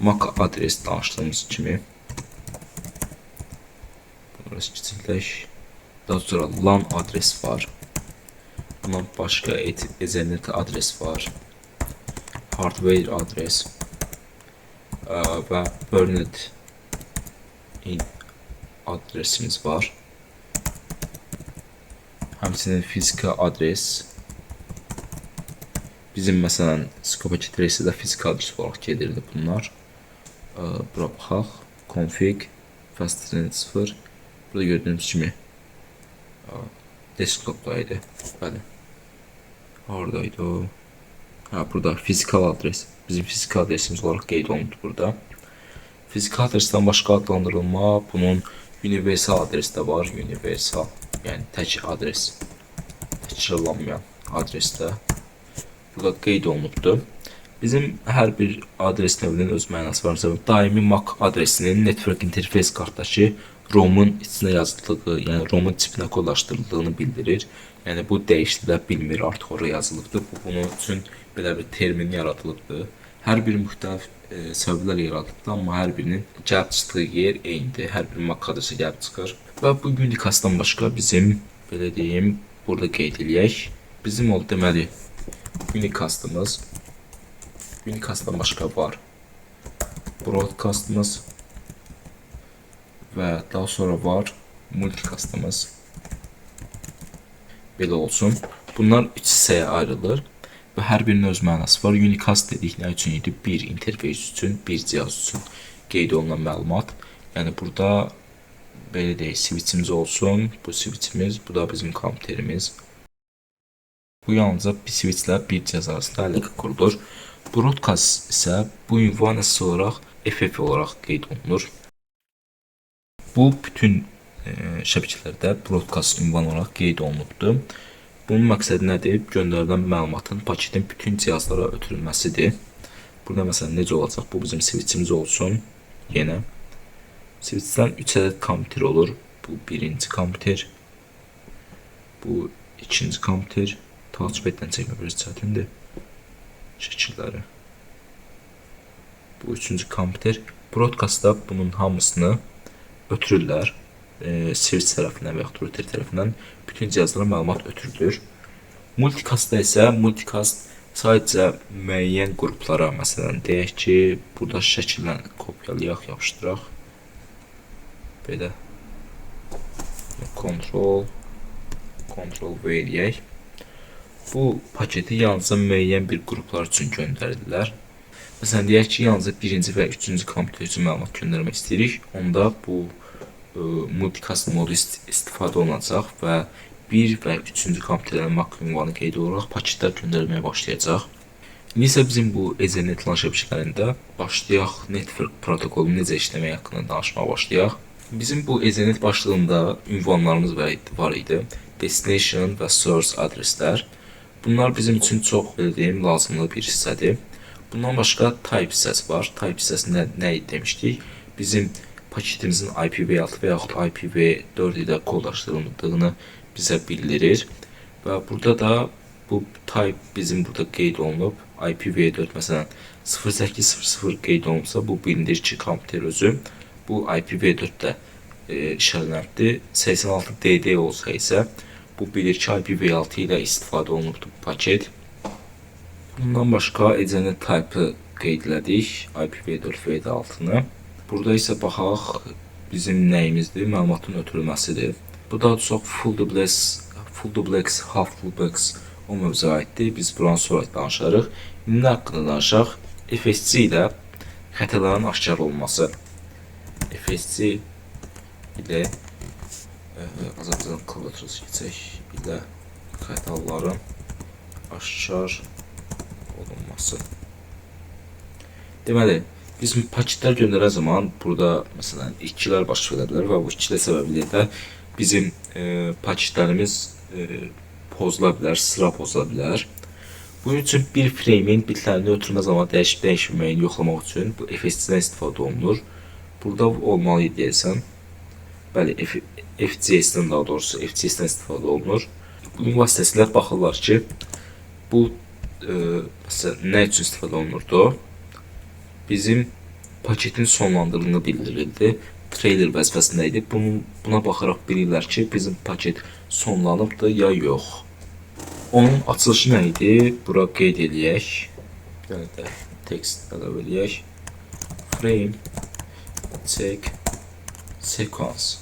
MAC adres danışdığımız kimi bunu Burası kiçildək. Daha sonra LAN adres var. Bundan başqa Ethernet adres var. Hardware adres və Burned in adresimiz var. Həmçinin fiziki adres. Bizim məsələn Cisco Packet Tracer-də fiziki adres olaraq gedirdi bunlar. Bura baxaq. Config Fast 0. Burada gördüyünüz kimi desktopda idi. Bəli. Haradaydı o? Ha, burada fizikal adres. Bizim fiziki adresimiz olaraq qeyd olundu burada. Fiziki adresdən başqa adlandırılma bunun universal adres də var. Universal, yəni tək adres, təkrarlanmayan adres də burada qeyd olunubdur. Bizim hər bir adres növünün öz mənası var. Məsələn, daimi MAC adresinin network interface kartdakı ROM-un içinə yazıldığı, yəni ROM-un çipinə kodlaşdırıldığını bildirir. Yəni bu dəyişdirilə bilmir, artıq oraya yazılıbdır. Bu bunun üçün belə bir termin yaradılıbdır. Hər bir müxtəlif səbəblər yaradılıbdır, amma hər birinin gəlib çıxdığı yer eynidir. Hər bir MAC adresi gəlib çıxır. Və bu unicastdan başqa bizim belə deyim, burada qeyd eləyək. Bizim o deməli unicastımız, unicastdan başqa var. Broadcastımız və daha sonra var multicastımız. Belə olsun. Bunlar üç hissəyə ayrılır və hər birinin öz mənası var. Unicast dedik nə üçün idi? Bir interfeys üçün, bir cihaz üçün qeyd olunan məlumat. Yəni burada belə deyək, switchimiz olsun. Bu switchimiz, bu da bizim kompüterimiz. Bu yalnızca bir switchlə bir cihaz arasında əlaqə qurulur. Broadcast isə bu ünvan əsas olaraq FF olaraq qeyd olunur. Bu bütün şəbəkələrdə broadcast ünvan olaraq qeyd olunubdur. Bunun məqsədi nədir? Göndərilən məlumatın paketin bütün cihazlara ötürülməsidir. Burada məsələn necə olacaq? Bu bizim switchimiz olsun. Yenə switchdən 3 ədəd kompüter olur. Bu birinci kompüter. Bu ikinci kompüter. Touchpad'dən çəkmə biraz çətindir şəkilləri. Bu üçüncü kompüter. Broadcastda bunun hamısını ötürürlər. Switch tərəfindən və yaxud router tərəfindən bütün cihazlara məlumat ötürülür. Multicastda isə multicast sadəcə müəyyən qruplara, məsələn, deyək ki, burada şəkillə kopyalayaq, yapışdıraq. Belə. Ctrl Ctrl V eləyək. Bu paketi yalnızca müəyyən bir qruplar üçün göndərirlər. Məsələn, deyək ki, yalnızca birinci və üçüncü kompüter üçün məlumat göndərmək istəyirik. Onda bu multicast modu istifadə olunacaq və bir və üçüncü kompüterlərin MAC ünvanı qeyd olaraq paketlər göndərməyə başlayacaq. İndi isə bizim bu Ethernet LAN şəbəkələrində başlayaq network protokolu necə işləməyi haqqında danışmağa başlayaq. Bizim bu Ethernet başlığında ünvanlarımız var idi. Destination və source adreslər. Bunlar bizim üçün çox belə deyim, lazımlı bir hissədir. Bundan başqa type hissəsi var. Type hissəsində nə demişdik? Bizim paketimizin IPv6 və yaxud IPv4 ilə kodlaşdırıldığını bizə bildirir. Və burada da bu type bizim burada qeyd olunub. IPv4 məsələn 0800 qeyd olunubsa, bu bilinir ki, kompüter özü bu IPv4-də işarələnibdir. 86DD olsa isə bu bilir ki, IPv6 ilə istifadə olunubdur bu paket. Bundan başqa Ethernet type-ı qeyd elədik, IPv4 V6-nı. Burada isə baxaq bizim nəyimizdir? Məlumatın ötürülməsidir. Bu daha çox full duplex, half duplex o mövzuya aiddir. Biz buranı sonra danışarıq. İndi nə haqqında danışaq? FSC ilə xətaların aşkar olması. FSC ilə Azərbaycan klaviaturası keçək ilə xətaların aşkar olunması. Deməli, biz paketlər göndərən zaman burada məsələn itkilər baş verə bilər və bu itkilər səbəbilə də bizim paketlərimiz pozula bilər, sıra pozula bilər. Bunun üçün bir freymin bitlərini ötürmə zamanı dəyişib dəyişməyini yoxlamaq üçün bu FSC-dən istifadə olunur. Burada olmalı idi deyəsən. Bəli, FCS-dən daha doğrusu FCS-dən istifadə olunur. Bunun vasitəsilə baxırlar ki, bu məsələn nə üçün istifadə olunurdu? Bizim paketin sonlandırıldığını bildirildi. Trailer vəzifəsində idi. Buna baxaraq bilirlər ki, bizim paket sonlanıbdır ya yox. Onun açılışı nə idi? Bura qeyd eləyək. Bir dənə də tekst əlavə eləyək. Frame check sequence.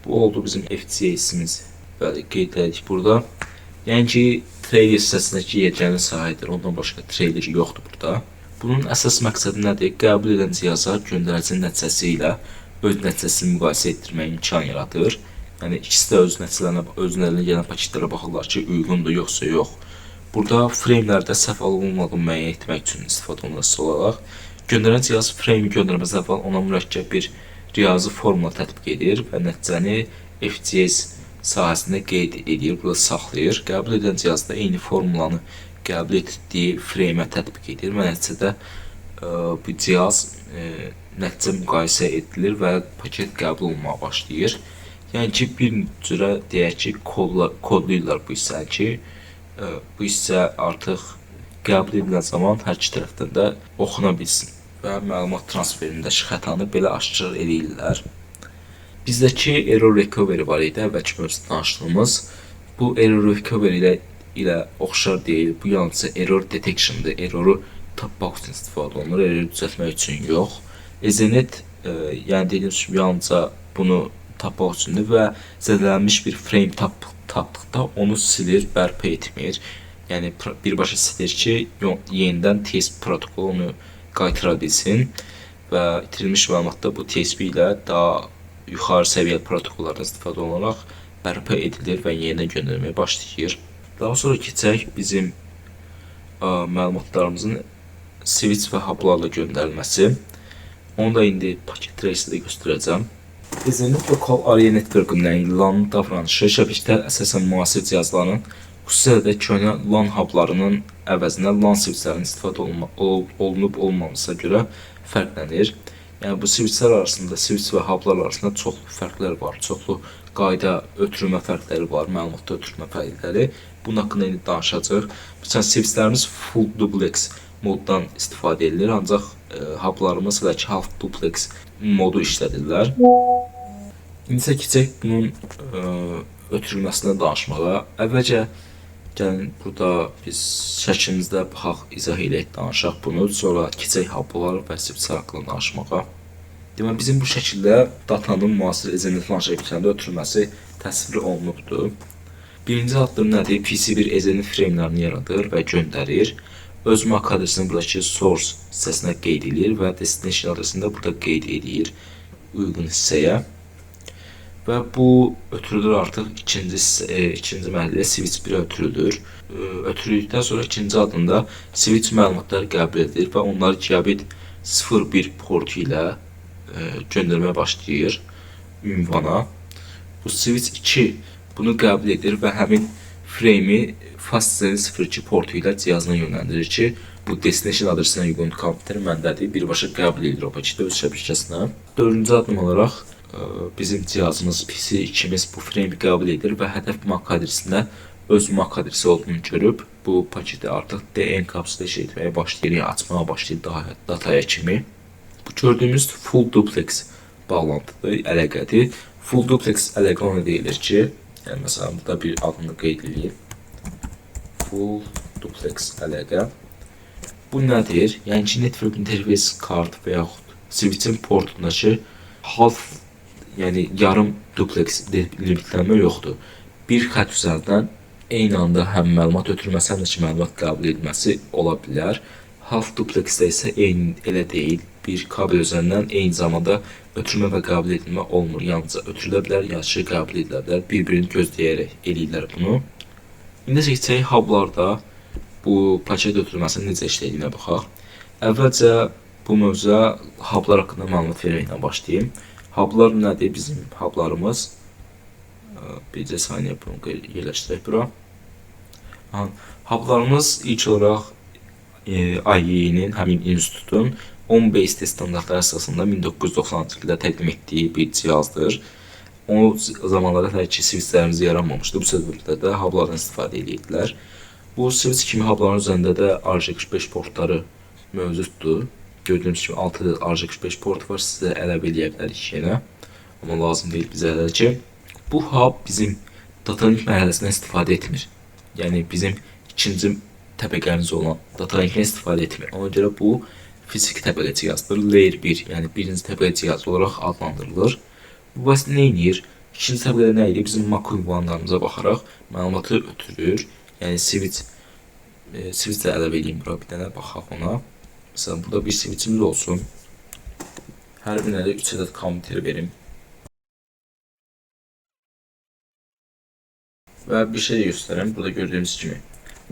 Bu oldu bizim FCS-imiz. Bəli, qeyd elədik burada. Yəni ki, trailer hissəsindəki yeganə sahədir. Ondan başqa trailer yoxdur burada. Bunun əsas məqsədi nədir? Qəbul edən cihaza göndəricinin nəticəsi ilə öz nəticəsini müqayisə etdirməyə imkan yaradır. Yəni ikisi də öz nəticələrinə, özlərinə gələn paketlərə baxırlar ki, uyğundur yoxsa yox. Burada framelərdə səhv olunmadığını müəyyən etmək üçün istifadə olunur əsas olaraq. Göndərən cihaz frame göndərməzdən əvvəl ona mürəkkəb bir riyazi formula tətbiq edir və nəticəni FCS sahəsində qeyd edir, burada saxlayır. Qəbul edən cihaz da eyni formulanı qəbul etdiyi frameə tətbiq edir və nəticədə bu cihaz nəticə müqayisə edilir və paket qəbul olunmağa başlayır. Yəni ki, bir cürə deyək ki, kodlayırlar bu hissəni ki, bu hissə artıq qəbul edilən zaman hər iki tərəfdən də oxuna bilsin və məlumat transferindəki xətanı belə aşkar eləyirlər. Bizdəki error recovery var idi, əvvəlki mövzuda danışdığımız. Bu error recovery ilə oxşar deyil. Bu yalnızca error detection'dır. Erroru tapmaq üçün istifadə olunur, erroru düzəltmək üçün yox. Ethernet, yəni dediyim kimi yalnızca bunu tapmaq üçündür və zədələnmiş bir frame tapdıqda onu silir, bərpa etmir. Yəni birbaşa silir ki, yenidən TCP protokolu onu qaytara bilsin və itirilmiş məlumatda bu TCP ilə daha yuxarı səviyyəli protokollardan istifadə olunaraq bərpa edilir və yenidən göndərməyə başlayır. Daha sonra keçək bizim məlumatlarımızın switch və hublarla göndərilməsi. Onu da indi paket tracer-də göstərəcəm. Ethernet Local Area Network-ün, yəni LAN davranışı şəbəkədə əsasən müasir cihazların, xüsusilə də köhnə LAN hublarının əvəzinə LAN switchlərinin istifadə olunub olmamasına görə fərqlənir. Yəni bu switchlər arasında, switch və hublar arasında çoxlu fərqlər var, çoxlu qayda ötürmə fərqləri var, məlumatda ötürmə fərqləri. Bunun haqqında indi danışacağıq. Məsələn, switchlərimiz full duplex moddan istifadə edilir, ancaq hublarımız hələ ki half duplex modu işlədirlər. İndi isə keçək bunun ötürülməsindən danışmağa. Əvvəlcə gəlin burada biz şəklimizdə baxaq, izah eləyək, danışaq bunu. Sonra keçək hublar və switchlər haqqında danışmağa. Deməli, bizim bu şəkildə datanın müasir Ethernet LAN şəbəkələrində ötürülməsi təsvir olunubdur. Birinci addım nədir? PC1 Ethernet framelərini yaradır və göndərir. Öz MAC adresini buradakı source hissəsinə qeyd edir və destination adresini də burada qeyd edir uyğun hissəyə. Və bu ötürülür artıq ikinci mərhələdə switch 1-ə ötürülür. Ötürüldükdən sonra ikinci addımda switch məlumatları qəbul edilir və onları gigabit 0.1 portu ilə göndərməyə başlayır ünvana. Bu switch 2 bunu qəbul edir və həmin frame'i Fast 02 portu ilə cihazına yönləndirir ki, bu destination adresinə uyğun kompüter məndədir, birbaşa qəbul edir o paketi öz şəbəkəsinə. Dördüncü addım olaraq bizim cihazımız PC2-miz bu frame'i qəbul edir və hədəf MAC adresində öz MAC adresi olduğunu görüb bu paketi artıq de-encapsulation etməyə başlayır, yəni açmağa başlayır daha dataya kimi. Bu gördüyümüz full duplex bağlantıdır, əlaqədir. Full duplex əlaqə ona deyilir ki, yəni məsələn burada bir adını qeyd edeyim. Full duplex əlaqə. Bu nədir? Yəni ki, network interface card və yaxud switch-in portundakı half, yəni yarım duplex limitlənmə yoxdur. Bir xətt üzərindən eyni anda həm məlumat ötürməsi, həm də ki, məlumat qəbul edilməsi ola bilər. Half duplexdə isə eyni elə deyil. Bir kabel üzərindən eyni zamanda ötürmə və qəbul edilmə olmur. Yalnızca ötürülə bilər, ya ki, qəbul edilə bilər. Bir-birini gözləyərək eləyirlər bunu. İndi isə keçək hublarda bu paket ötürməsinin necə işlədiyinə baxaq. Əvvəlcə bu mövzuya hublar haqqında məlumat verməklə başlayayım. Hublar nədir? Bizim hublarımız. Bircə saniyə bunu yerləşdirək bura. Hublarımız ilk olaraq IEEE-nin, həmin institutun 10BASE standartları əsasında 1990-cı ildə təqdim etdiyi bir cihazdır. O zamanlarda hələ ki switchlərimiz yaranmamışdı. Bu səbəblə də hublardan istifadə edirdilər. Bu switch kimi hubların üzərində də RJ45 portları mövcuddur. Gördüyünüz kimi 6 ədəd RJ45 port var. Sizə əlavə eləyə bilərik yenə. Amma lazım deyil bizə hələ ki. Bu hub bizim data link mərhələsindən istifadə etmir. Yəni bizim ikinci təbəqəmiz olan data linkdən istifadə etmir. Ona görə bu fiziki təbəqə cihazıdır. Layer 1, yəni birinci təbəqə cihazı olaraq adlandırılır. Bu vasitə nə edir? İkinci təbəqədə nə edir? Bizim MAC ünvanlarımıza baxaraq məlumatı ötürür. Yəni switch də əlavə edeyim bura bir dənə, baxaq ona. Məsələn, burada bir switchimiz olsun. Hər birinə də 3 ədəd kompüter verim. Və bir şey göstərim. Burada gördüyünüz kimi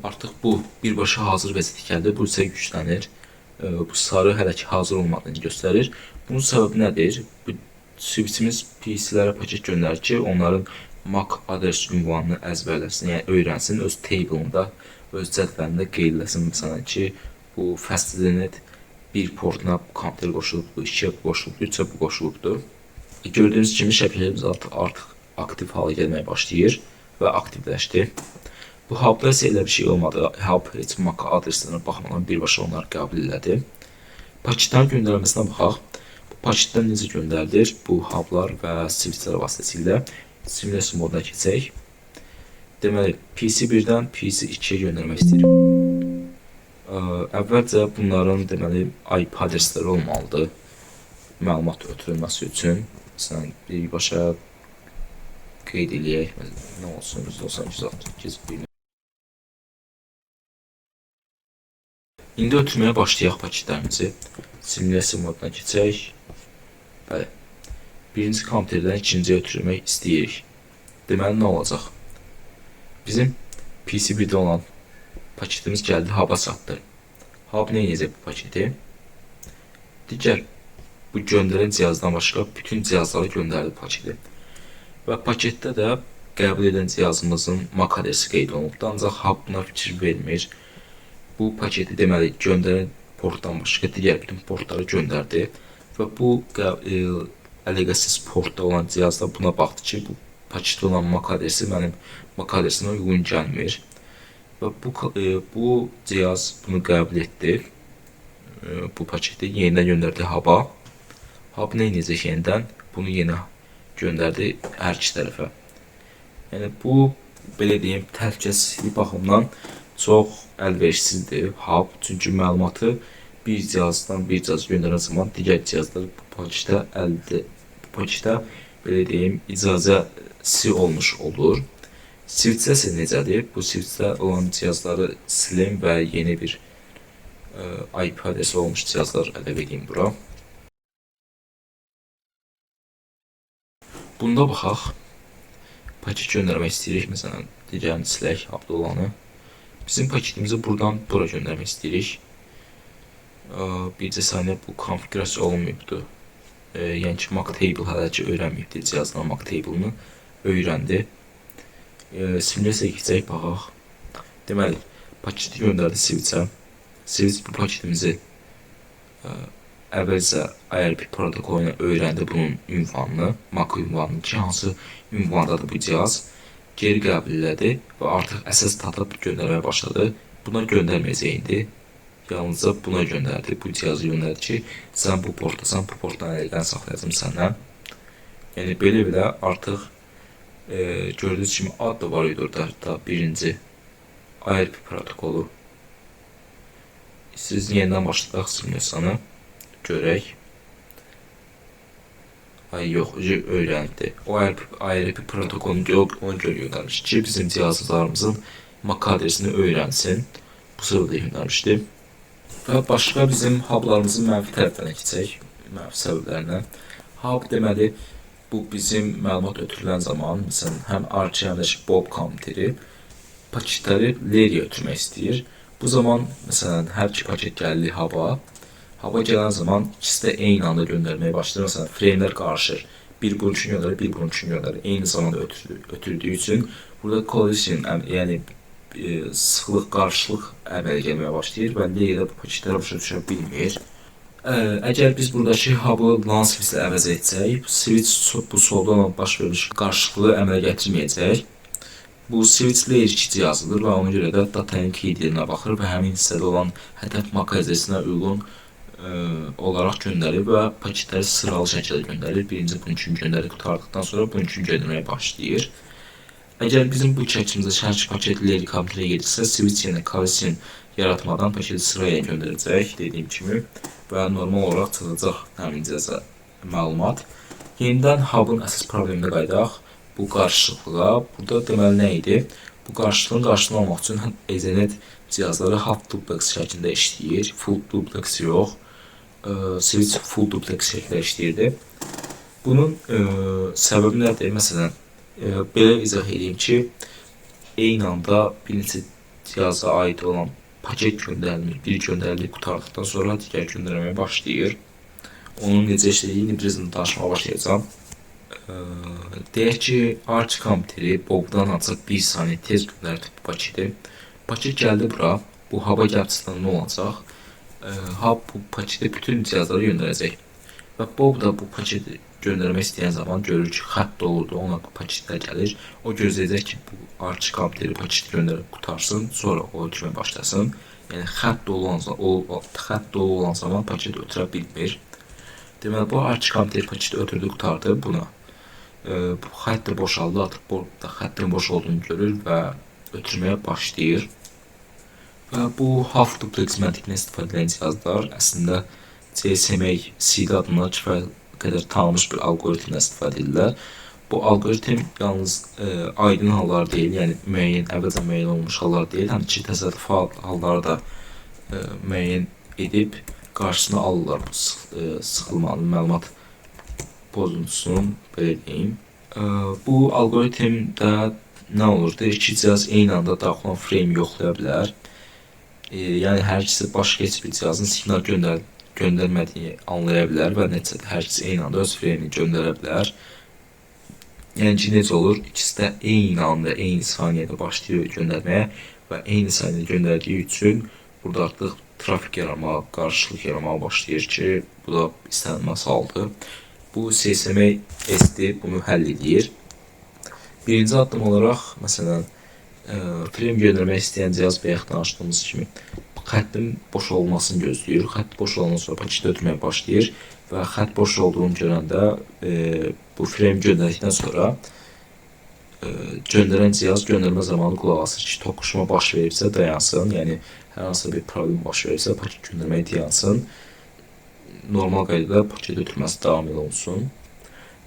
artıq bu birbaşa hazır vəziyyətə gəldi. Bu isə güclənir. Bu sarı hələ ki hazır olmadığını göstərir. Bunun səbəbi nədir? Bu switchimiz PC-lərə paket göndərir ki, onların MAC adres ünvanını əzbərləsin, yəni öyrənsin, öz table-ında, öz cədvəlində qeyd eləsin. Məsələn ki, bu Fast Ethernet bir portuna kompüter qoşulub, bu 2-yə bu qoşulubdur, 3-ə bu qoşulubdur. Gördüyünüz kimi şəbəkəmiz artıq aktiv hala gəlməyə başlayır və aktivləşdi. Bu hubda isə elə bir şey olmadı. Hub heç MAC adreslərinə baxmadan birbaşa onları qəbul elədi. Paketlərin göndərilməsinə baxaq. Bu paketlər necə göndərilir? Bu hublar və switchlər vasitəsilə simulyasiya moduna keçək. Deməli, PC1-dən PC2-yə göndərmək istəyirəm. Əvvəlcə bunların deməli IP adresləri olmalıdır məlumat ötürülməsi üçün. Məsələn, birbaşa qeyd eləyək. Nə olsun? 192 1. İndi ötürməyə başlayaq paketlərimizi. Simulyasiya moduna keçək. Bəli. Birinci kompüterdən ikinciyə ötürmək istəyirik. Deməli, nə olacaq? Bizim PC1-də olan paketimiz gəldi, hub-a çatdı. Hub nə edəcək bu paketi? Digər bu göndərən cihazdan başqa bütün cihazlara göndərdi paketi. Və paketdə də qəbul edən cihazımızın MAC adresi qeyd olunubdur. Ancaq hub buna fikir vermir. Bu paketi deməli göndərən portdan başqa digər bütün portlara göndərdi və bu əlaqəsiz portda olan cihaz da buna baxdı ki, bu paketdə olan MAC adresi mənim MAC adresimə uyğun gəlmir. Və bu cihaz bunu qəbul etdi. Bu paketi yenidən göndərdi hub-a. Hub nə edəcək yenidən? Bunu yenə göndərdi hər iki tərəfə. Yəni bu, belə deyim, təhlükəsizlik baxımından çox əlverişsizdir hub. Çünki məlumatı bir cihazdan bir cihaza göndərən zaman digər cihazlar bu paketə əldə, bu paketə belə deyim, icazəsi olmuş olur. Switch-də isə necədir? Bu switch-də olan cihazları silim və yeni bir IP adresi olmuş cihazlar əlavə edeyim bura. Bunda baxaq. Paket göndərmək istəyirik. Məsələn, digərini silək, hubda olanı. Bizim paketimizi buradan bura göndərmək istəyirik. Bircə saniyə, bu konfigurasiya olunmayıbdır. Yəni ki, MAC table hələ ki öyrənməyibdir. Cihazdan MAC table-ını öyrəndi. Simulyasiyaya keçək, baxaq. Deməli, paketi göndərdi switch-ə. Switch bu paketimizi əvvəlcə IRP protokolu ilə öyrəndi bunun ünvanını, MAC ünvanını ki, hansı ünvandadır bu cihaz. Geri qəbul elədi və artıq əsas data göndərməyə başladı. Buna göndərməyəcək indi. Yalnızca buna göndərdi. Bu cihazı göndərdi ki, sən bu portdasan, bu portdan əlaqəni saxlayacağım səndən. Yəni belə-belə artıq gördüyünüz kimi ad da var idi orada, da birinci IRP protokolu. Siz yenidən başladaq simulyasiyanı. Görək. Ay yox, öyrənibdir. O IRP protokolunu ona görə göndərmiş ki, bizim cihazlarımızın MAC adresini öyrənsin. Bu səbəblə göndərmişdi. Və başqa bizim hublarımızın mənfi tərəflərinə keçək. Mənfi səbəblərinə. Hub deməli, bu bizim məlumat ötürülən zaman, məsələn, həm Archie, həm də ki, Bob kompüteri paketləri Layer-yə ötürmək istəyir. Bu zaman, məsələn, hər iki paket gəldi huba. Huba gələn zaman ikisi də eyni anda göndərməyə başlayır. Məsələn, framelər qarışır. Bir bunun üçün göndərir, bir bunun üçün göndərir. Eyni zamanda ötürdüyü üçün burada collision, yəni sıxlıq, qarışıqlıq əmələ gəlməyə başlayır və Layer-də bu paketlərə başa düşə bilmir. Əgər biz buradakı hub'ı LAN switch-ilə əvəz etsək, switch bu solda olan baş vermiş qarışıqlığı əmələ gətirməyəcək. Bu switch layer 2 cihazıdır və ona görə də data link headerinə baxır və həmin hissədə olan hədəf MAC adresinə uyğun olaraq göndərir və paketləri sıralı şəkildə göndərir. Birinci bunun göndərib qurtardıqdan sonra bunun göndərməyə başlayır. Əgər bizim bu şəklimizdə hər iki paket layer kompüterə gedirsə, switch yenə collision yaratmadan paketi sırayla göndərəcək, dediyim kimi, və normal olaraq çatacaq həmin cihaza məlumat. Yenidən hub-ın əsas probleminə qayıdaq. Bu qarışıqlığa. Burada deməli nə idi? Bu qarışıqlığın qarşısını almaq üçün həm Ethernet cihazları half duplex şəklində işləyir. Full duplex yox. Switch full duplex şəklində işləyirdi. Bunun səbəbi nədir? Məsələn, belə izah edeyim ki, eyni anda bir neçə cihaza aid olan paket göndərilir. Bir göndərilib qurtardıqdan sonra digər göndərməyə başlayır. Onun necə işlədiyini birazdan danışmağa başlayacağam. Deyək ki, Arch kompüteri Bob'dan ancaq 1 saniyə tez göndərdi bu paketi. Paket gəldi bura. Bu hub'a gəlib çıxanda nə olacaq? Hub bu paketi bütün cihazlara göndərəcək. Və Bob da bu paketi göndərmək istəyən zaman görür ki, xətt doludur, ona paketlər gəlir. O gözləyəcək ki, bu Arch kompüteri paketi göndərib qurtarsın, sonra o ötürməyə başlasın. Yəni xətt dolu olan zaman paket ötürə bilmir. Deməli, bu Arch kompüteri paketi ötürdü, qurtardı buna. Bu xətt də boşaldı, artıq bu da xəttin boş olduğunu görür və ötürməyə başlayır. Və bu half duplex məntiqindən istifadə edən cihazlar əslində CSMA CD adına kifayət qədər tanınmış bir alqoritmdən istifadə edirlər. Bu alqoritm yalnız aydın hallar deyil, yəni müəyyən, əvvəlcə müəyyən olmuş hallar deyil, həm ki təsadüfi halları da müəyyən edib qarşısını alırlar bu sıxılmanın, məlumat pozuntusunun, belə deyim. Bu alqoritmdə nə olurdu? İki cihaz eyni anda daxil olan frame yoxlaya bilər. Yəni hər ikisi başqa heç bir cihazın siqnal göndərmədiyini anlaya bilər və nəticədə hər ikisi eyni anda öz frame-ini göndərə bilər. Yəni ki, necə olur? İkisi də eyni anda, eyni saniyədə başlayır göndərməyə və eyni saniyədə göndərdiyi üçün burada artıq trafik yaranmağa, qarışıqlıq yaranmağa başlayır ki, bu da istənilməz haldır. Bu CSMA SD bunu həll edir. Birinci addım olaraq, məsələn, frame göndərmək istəyən cihaz bayaq danışdığımız kimi xəttin boş olmasını gözləyir. Xətt boş olandan sonra paketi ötürməyə başlayır və xətt boş olduğunu görəndə bu frame göndərdikdən sonra göndərən cihaz göndərmə zamanı qulaq asır ki, toqquşma baş veribsə dayansın, yəni hər hansısa bir problem baş veribsə paket göndərməyi dayansın. Normal qaydada paket ötürməsi davam olunsun.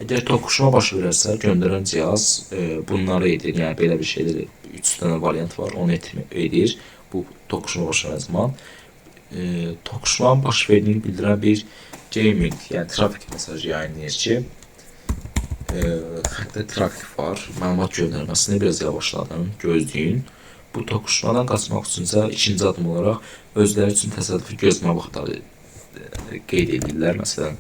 Əgər toqquşma baş verərsə, göndərən cihaz bunları edir. Yəni belə bir şeydir. 3 dənə variant var, onu edir. Bu toqquşma baş verən zaman. Toqquşmanın baş verdiyini bildirən bir jamming, yəni trafik mesajı yayınlayır ki, xəttdə trafik var, məlumat göndərməsini biraz yavaşladın, gözləyin. Bu toqquşmadan qaçmaq üçünsə ikinci addım olaraq özləri üçün təsadüfi gözləmə vaxtları qeyd edirlər. Məsələn,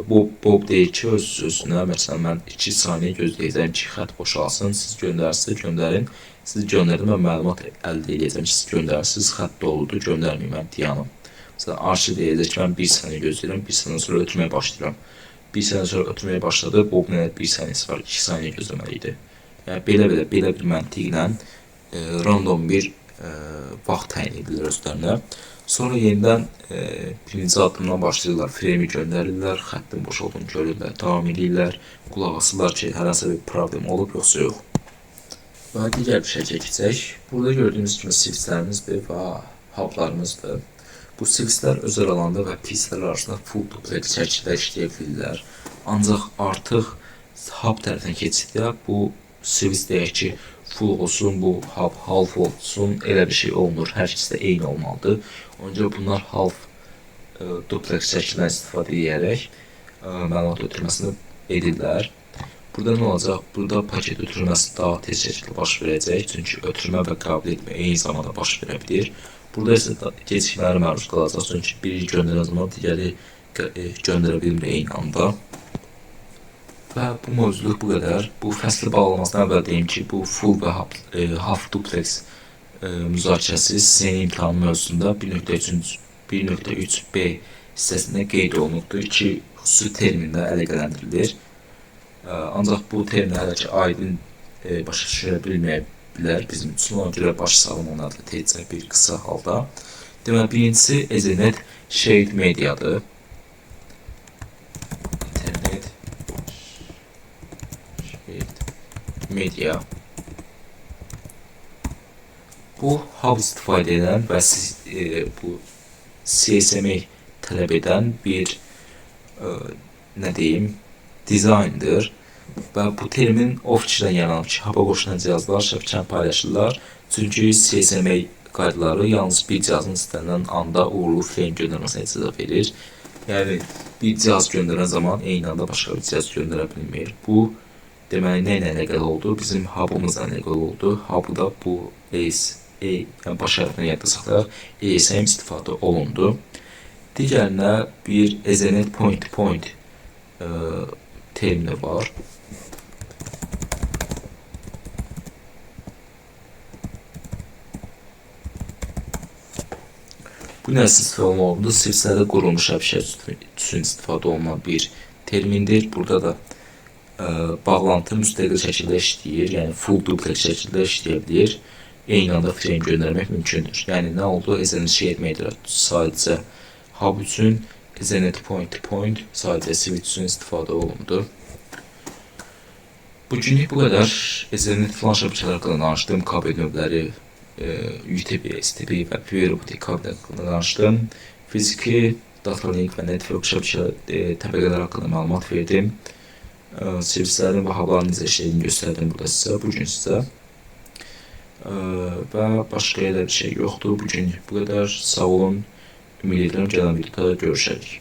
bu Bob deyir ki, öz özünə, məsələn, mən 2 saniyə gözləyəcəyəm ki, xətt boşalsın, siz göndərirsiniz, göndərin. Siz göndərin, mən məlumat əldə edəcəm ki, siz göndərirsiniz, xətt doludur, göndərməyim, mən dayanım. Məsələn, Archie deyəcək ki, mən 1 saniyə gözləyirəm, 1 saniyə sonra ötürməyə başlayıram. 1 saniyə sonra ötürməyə başladı, Bob nə 1 saniyəsi var, 2 saniyə gözləməli idi. Yəni belə bir məntiqlə random bir vaxt təyin edirlər özlərinə. Sonra yenidən birinci addımdan başlayırlar, frame-i göndərirlər, xəttin boş olduğunu görürlər, davam edirlər, qulaq asırlar ki, hər hansısa bir problem olub yoxsa yox. Və digər bir şəkil keçək. Burada gördüyünüz kimi switchlərimizdir və hublarımızdır. Bu switchlər öz aralarında və PC-lər arasında full duplex şəkildə işləyə bilirlər. Ancaq artıq hub tərəfindən keçiddə bu switch deyək ki, full olsun, bu hub half olsun, elə bir şey olmur. Hər ikisi də eyni olmalıdır. Ona görə bunlar half duplex şəklindən istifadə edərək məlumat ötürməsini edirlər. Burada nə olacaq? Burada paket ötürməsi daha tez şəkildə baş verəcək. Çünki ötürmə və qəbul etmə eyni zamanda baş verə bilir. Burada isə gecikmələrə məruz qalacaq. Çünki biri göndərən zaman digəri göndərə bilmir eyni anda. Və bu mövzuluq bu qədər. Bu fəsli bağlamasından əvvəl deyim ki, bu full və half duplex müzakirəsi CCNA imtahanı mövzusunda 1.3b hissəsində qeyd olunubdur. İki xüsusi terminlə əlaqələndirilir. Ancaq bu terminə hələ ki aydın başa düşə bilməyə bilər bizim üçün. Ona görə baş salım onları da tezcə bir qısa halda. Deməli, birincisi Ethernet Shared Media'dır. Ethernet Shared Media. Bu hub istifadə edən və bu CSMA tələb edən bir nə deyim, dizayndır. Və bu termin o fikirdən yaranıb ki, huba qoşulan cihazlar şəbəkəni paylaşırlar. Çünki CSMA qaydaları yalnız bir cihazın istənilən anda uğurlu frame göndərməsinə icazə verir. Yəni bir cihaz göndərən zaman eyni anda başqa bir cihaz göndərə bilmir. Bu deməli nə ilə əlaqəli oldu? Bizim hub'ımızla əlaqəli oldu. Hub'da bu ACE, yəni baş hərfini yadda saxlayaq, ASM istifadə olundu. Digərinə bir Ethernet point to point termini var. Bu nə istifadə olundu? Switchlərdə qurulmuş şəbəkə üçün istifadə olunan bir termindir. Burada da bağlantı müstəqil şəkildə işləyir, yəni full duplex şəkildə işləyə bilir. Eyni anda frame göndərmək mümkündür. Yəni nə oldu? Ethernet Shared Media sadəcə hub üçün, Ethernet point to point sadəcə switch üçün istifadə olundu. Bugünlük bu qədər. Ethernet filan şəbəkələr haqqında danışdım. Kabel növləri, UTP, STP və PureOptic kabel haqqında danışdım. Fiziki, data link və network şəbəkə təbəqələri haqqında məlumat verdim. Servislərin və hubların necə işlədiyini göstərdim burada sizə, bugün sizə. Və başqa elə bir şey yoxdur. Bugünlük bu qədər. Sağ olun. Ümid edirəm gələn videoda görüşərik.